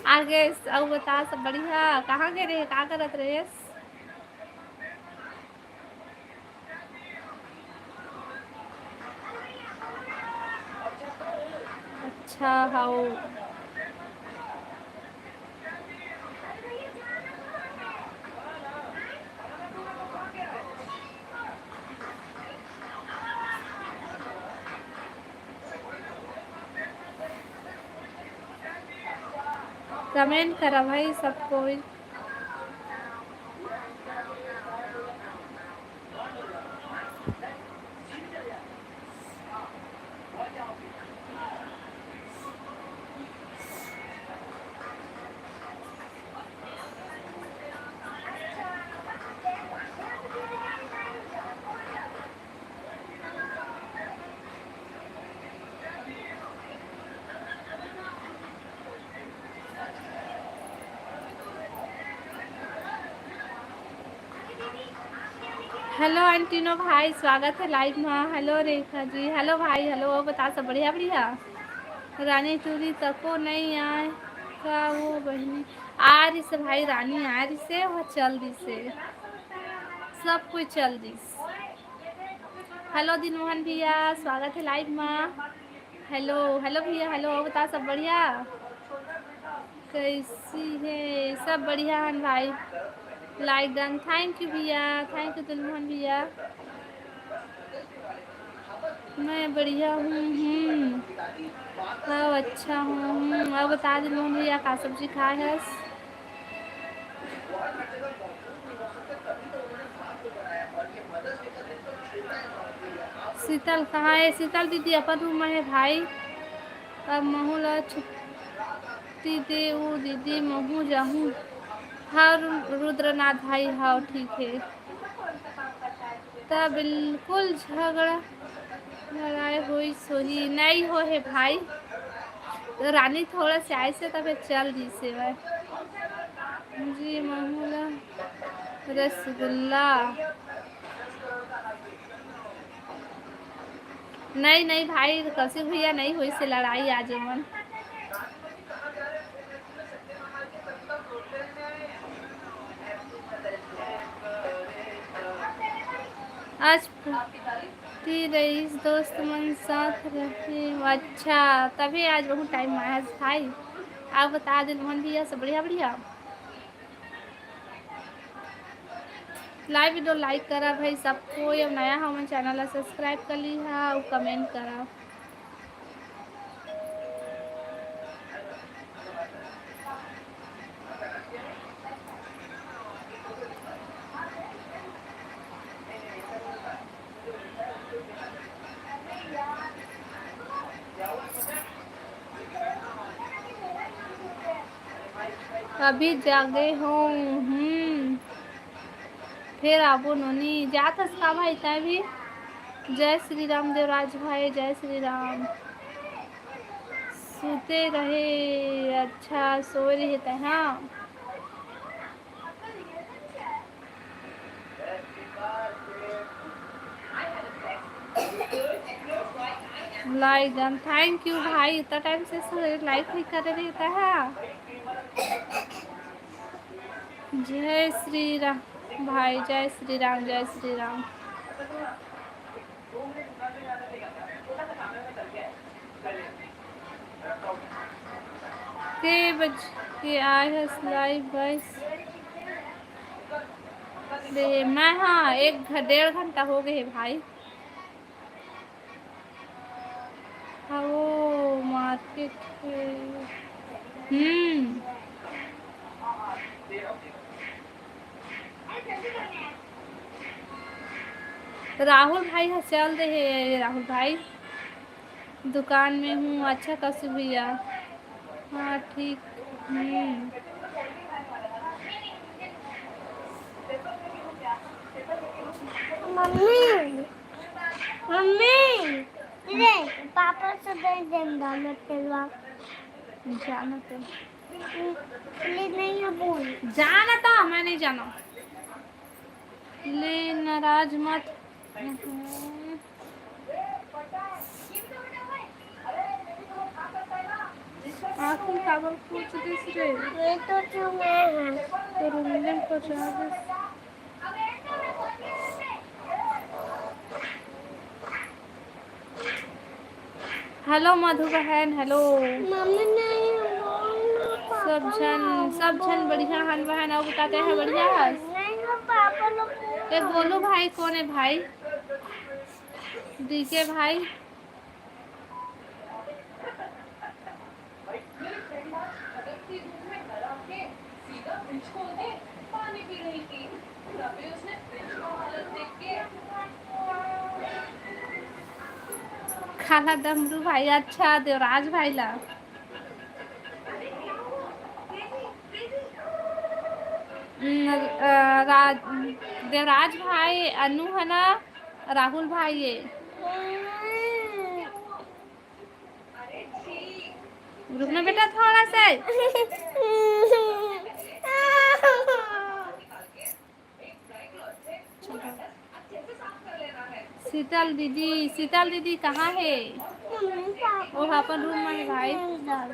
आगे अउ बता, सब बढ़िया? कहाँ गे रहे, का करत रहे? अच्छा हव। कमेंट करा भाई सब कोई। हेलो एंटीनो भाई, स्वागत है लाइव में। हेलो रेखा जी, हेलो भाई, हेलो। और बता, सब बढ़िया? बढ़िया। रानी टूरी तको नहीं आए का वो बहिनी? आ रही से भाई, रानी आ रही से, वो चल दी से, सब कोई चल दी। हेलो दिलमोहन भैया, स्वागत है लाइव में। हेलो, हेलो भैया, हेलो। और बता, सब बढ़िया? कैसी है? सब बढ़िया हन भाई। लाइक डन। थैंक यू भैया, थैंक यू दिलमोहन भैया। मैं बढ़िया हूँ। हम्म। हाँ, अच्छा हूँ। हम्म, और बता दिलमोहन भैया, का सब्जी खाए हस? शीतल कहाँ है? शीतल दीदी अपन रूम में है भाई। अब महू ला छुट्टी दे उ दीदी, महू जाहूँ। हाँ रु-, रुद्रनाथ भाई, हाँ ठीक है। त बिल्कुल झगड़ा लड़ाई होई सोही नहीं हो है भाई। रानी थोड़ा से आए से तबे चल दी से भाई। जी महू ला रसगुल्ला। नहीं, नहीं भाई, कौशिक भैया, नहीं होई से लड़ाई आज मन। आज ती रईस दोस्त मन साथ रहे। अच्छा, तभी आज बहुत टाइम आया है भाई। आप बता दिलमोहन भैया, सब बढ़िया, बढ़िया। लाइव वीडियो लाइक करा भाई सब कोई, अब नया हो मन चैनल ला सब्सक्राइब कर ली हा और कमेंट करा। अभी जागे हो। हम्म। फिर आबो नोनी, जात हस का भाई तैं भी? जय श्री राम देवराज भाई, जय श्री राम। सुते रहे, अच्छा सोए रहे तैं, हाँ। लाइक डन, थैंक यू भाई, इतना टाइम से लाइक नहीं कर रहे था। जय श्री राम भाई, जय श्री राम, जय श्री राम। के बज के आए हस लाइव बस? दे, मैं हाँ, एक घ-, डेढ़ घंटा हो गए हे भाई। हाँ, वो मार्केट है। हम्म। राहुल भाई ह चल दे हे, राहुल भाई। दुकान में हूँ। अच्छा कौशिक भैया, हाँ ठीक। हम्म। मम्मी, मम्मी, ले, पापा से दे देंगे मैं तेलवा। जाना तो। ले नहीं है बोल। जाना तो, मैं नहीं जाना। ले नाराज मत। आँखी काबर पोछ दिस रे? ये तो चुंगा है। तो रूम में पहुँचा दिस। हेलो मधु बहन, हेलो। मम्मी नहीं, बोल ना, पापा सब झन, ना, सब झन बोल। बढ़िया हन बहन, अउ बता तैं ह बढ़िया हस? नहीं, वो पापा लोग बोल। ये गोलू भाई कौन है भाई? डीके भाई। काला डमरू भाई, अच्छा, देवराज भाई ला। हम्म, अ, राज-, देवराज भाई, अनु है ना, राहुल भाई ये। रुकना बेटा थोड़ा सा। चलो। शीतल दीदी, शीतल दीदी कहाँ हे? वो ह अपन रूम में हे भाई।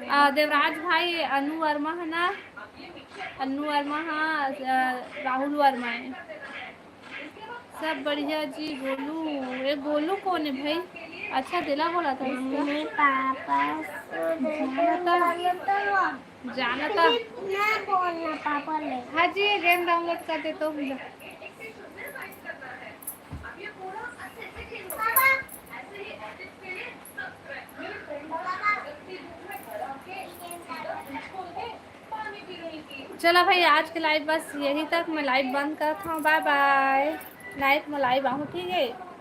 आ, देवराज भाई, अनु वर्मा है ना, अनु वर्मा हा, अ, राहुल वर्मा है। सब बढ़िया जी। गोलू, ये गोलू कौन है भाई? अच्छा, दिला बोला था इसका। मम्मी पापा से जाना था। जाना था। ना बोलना पापा ले। हाँ जी, ये गेम डाउनलोड कर दे तो। चलो भाई, आज के लाइव बस यही तक। मैं लाइव बंद करत हूँ। बाय बाय। नाइट में लाइव आहूँ, ठीक है?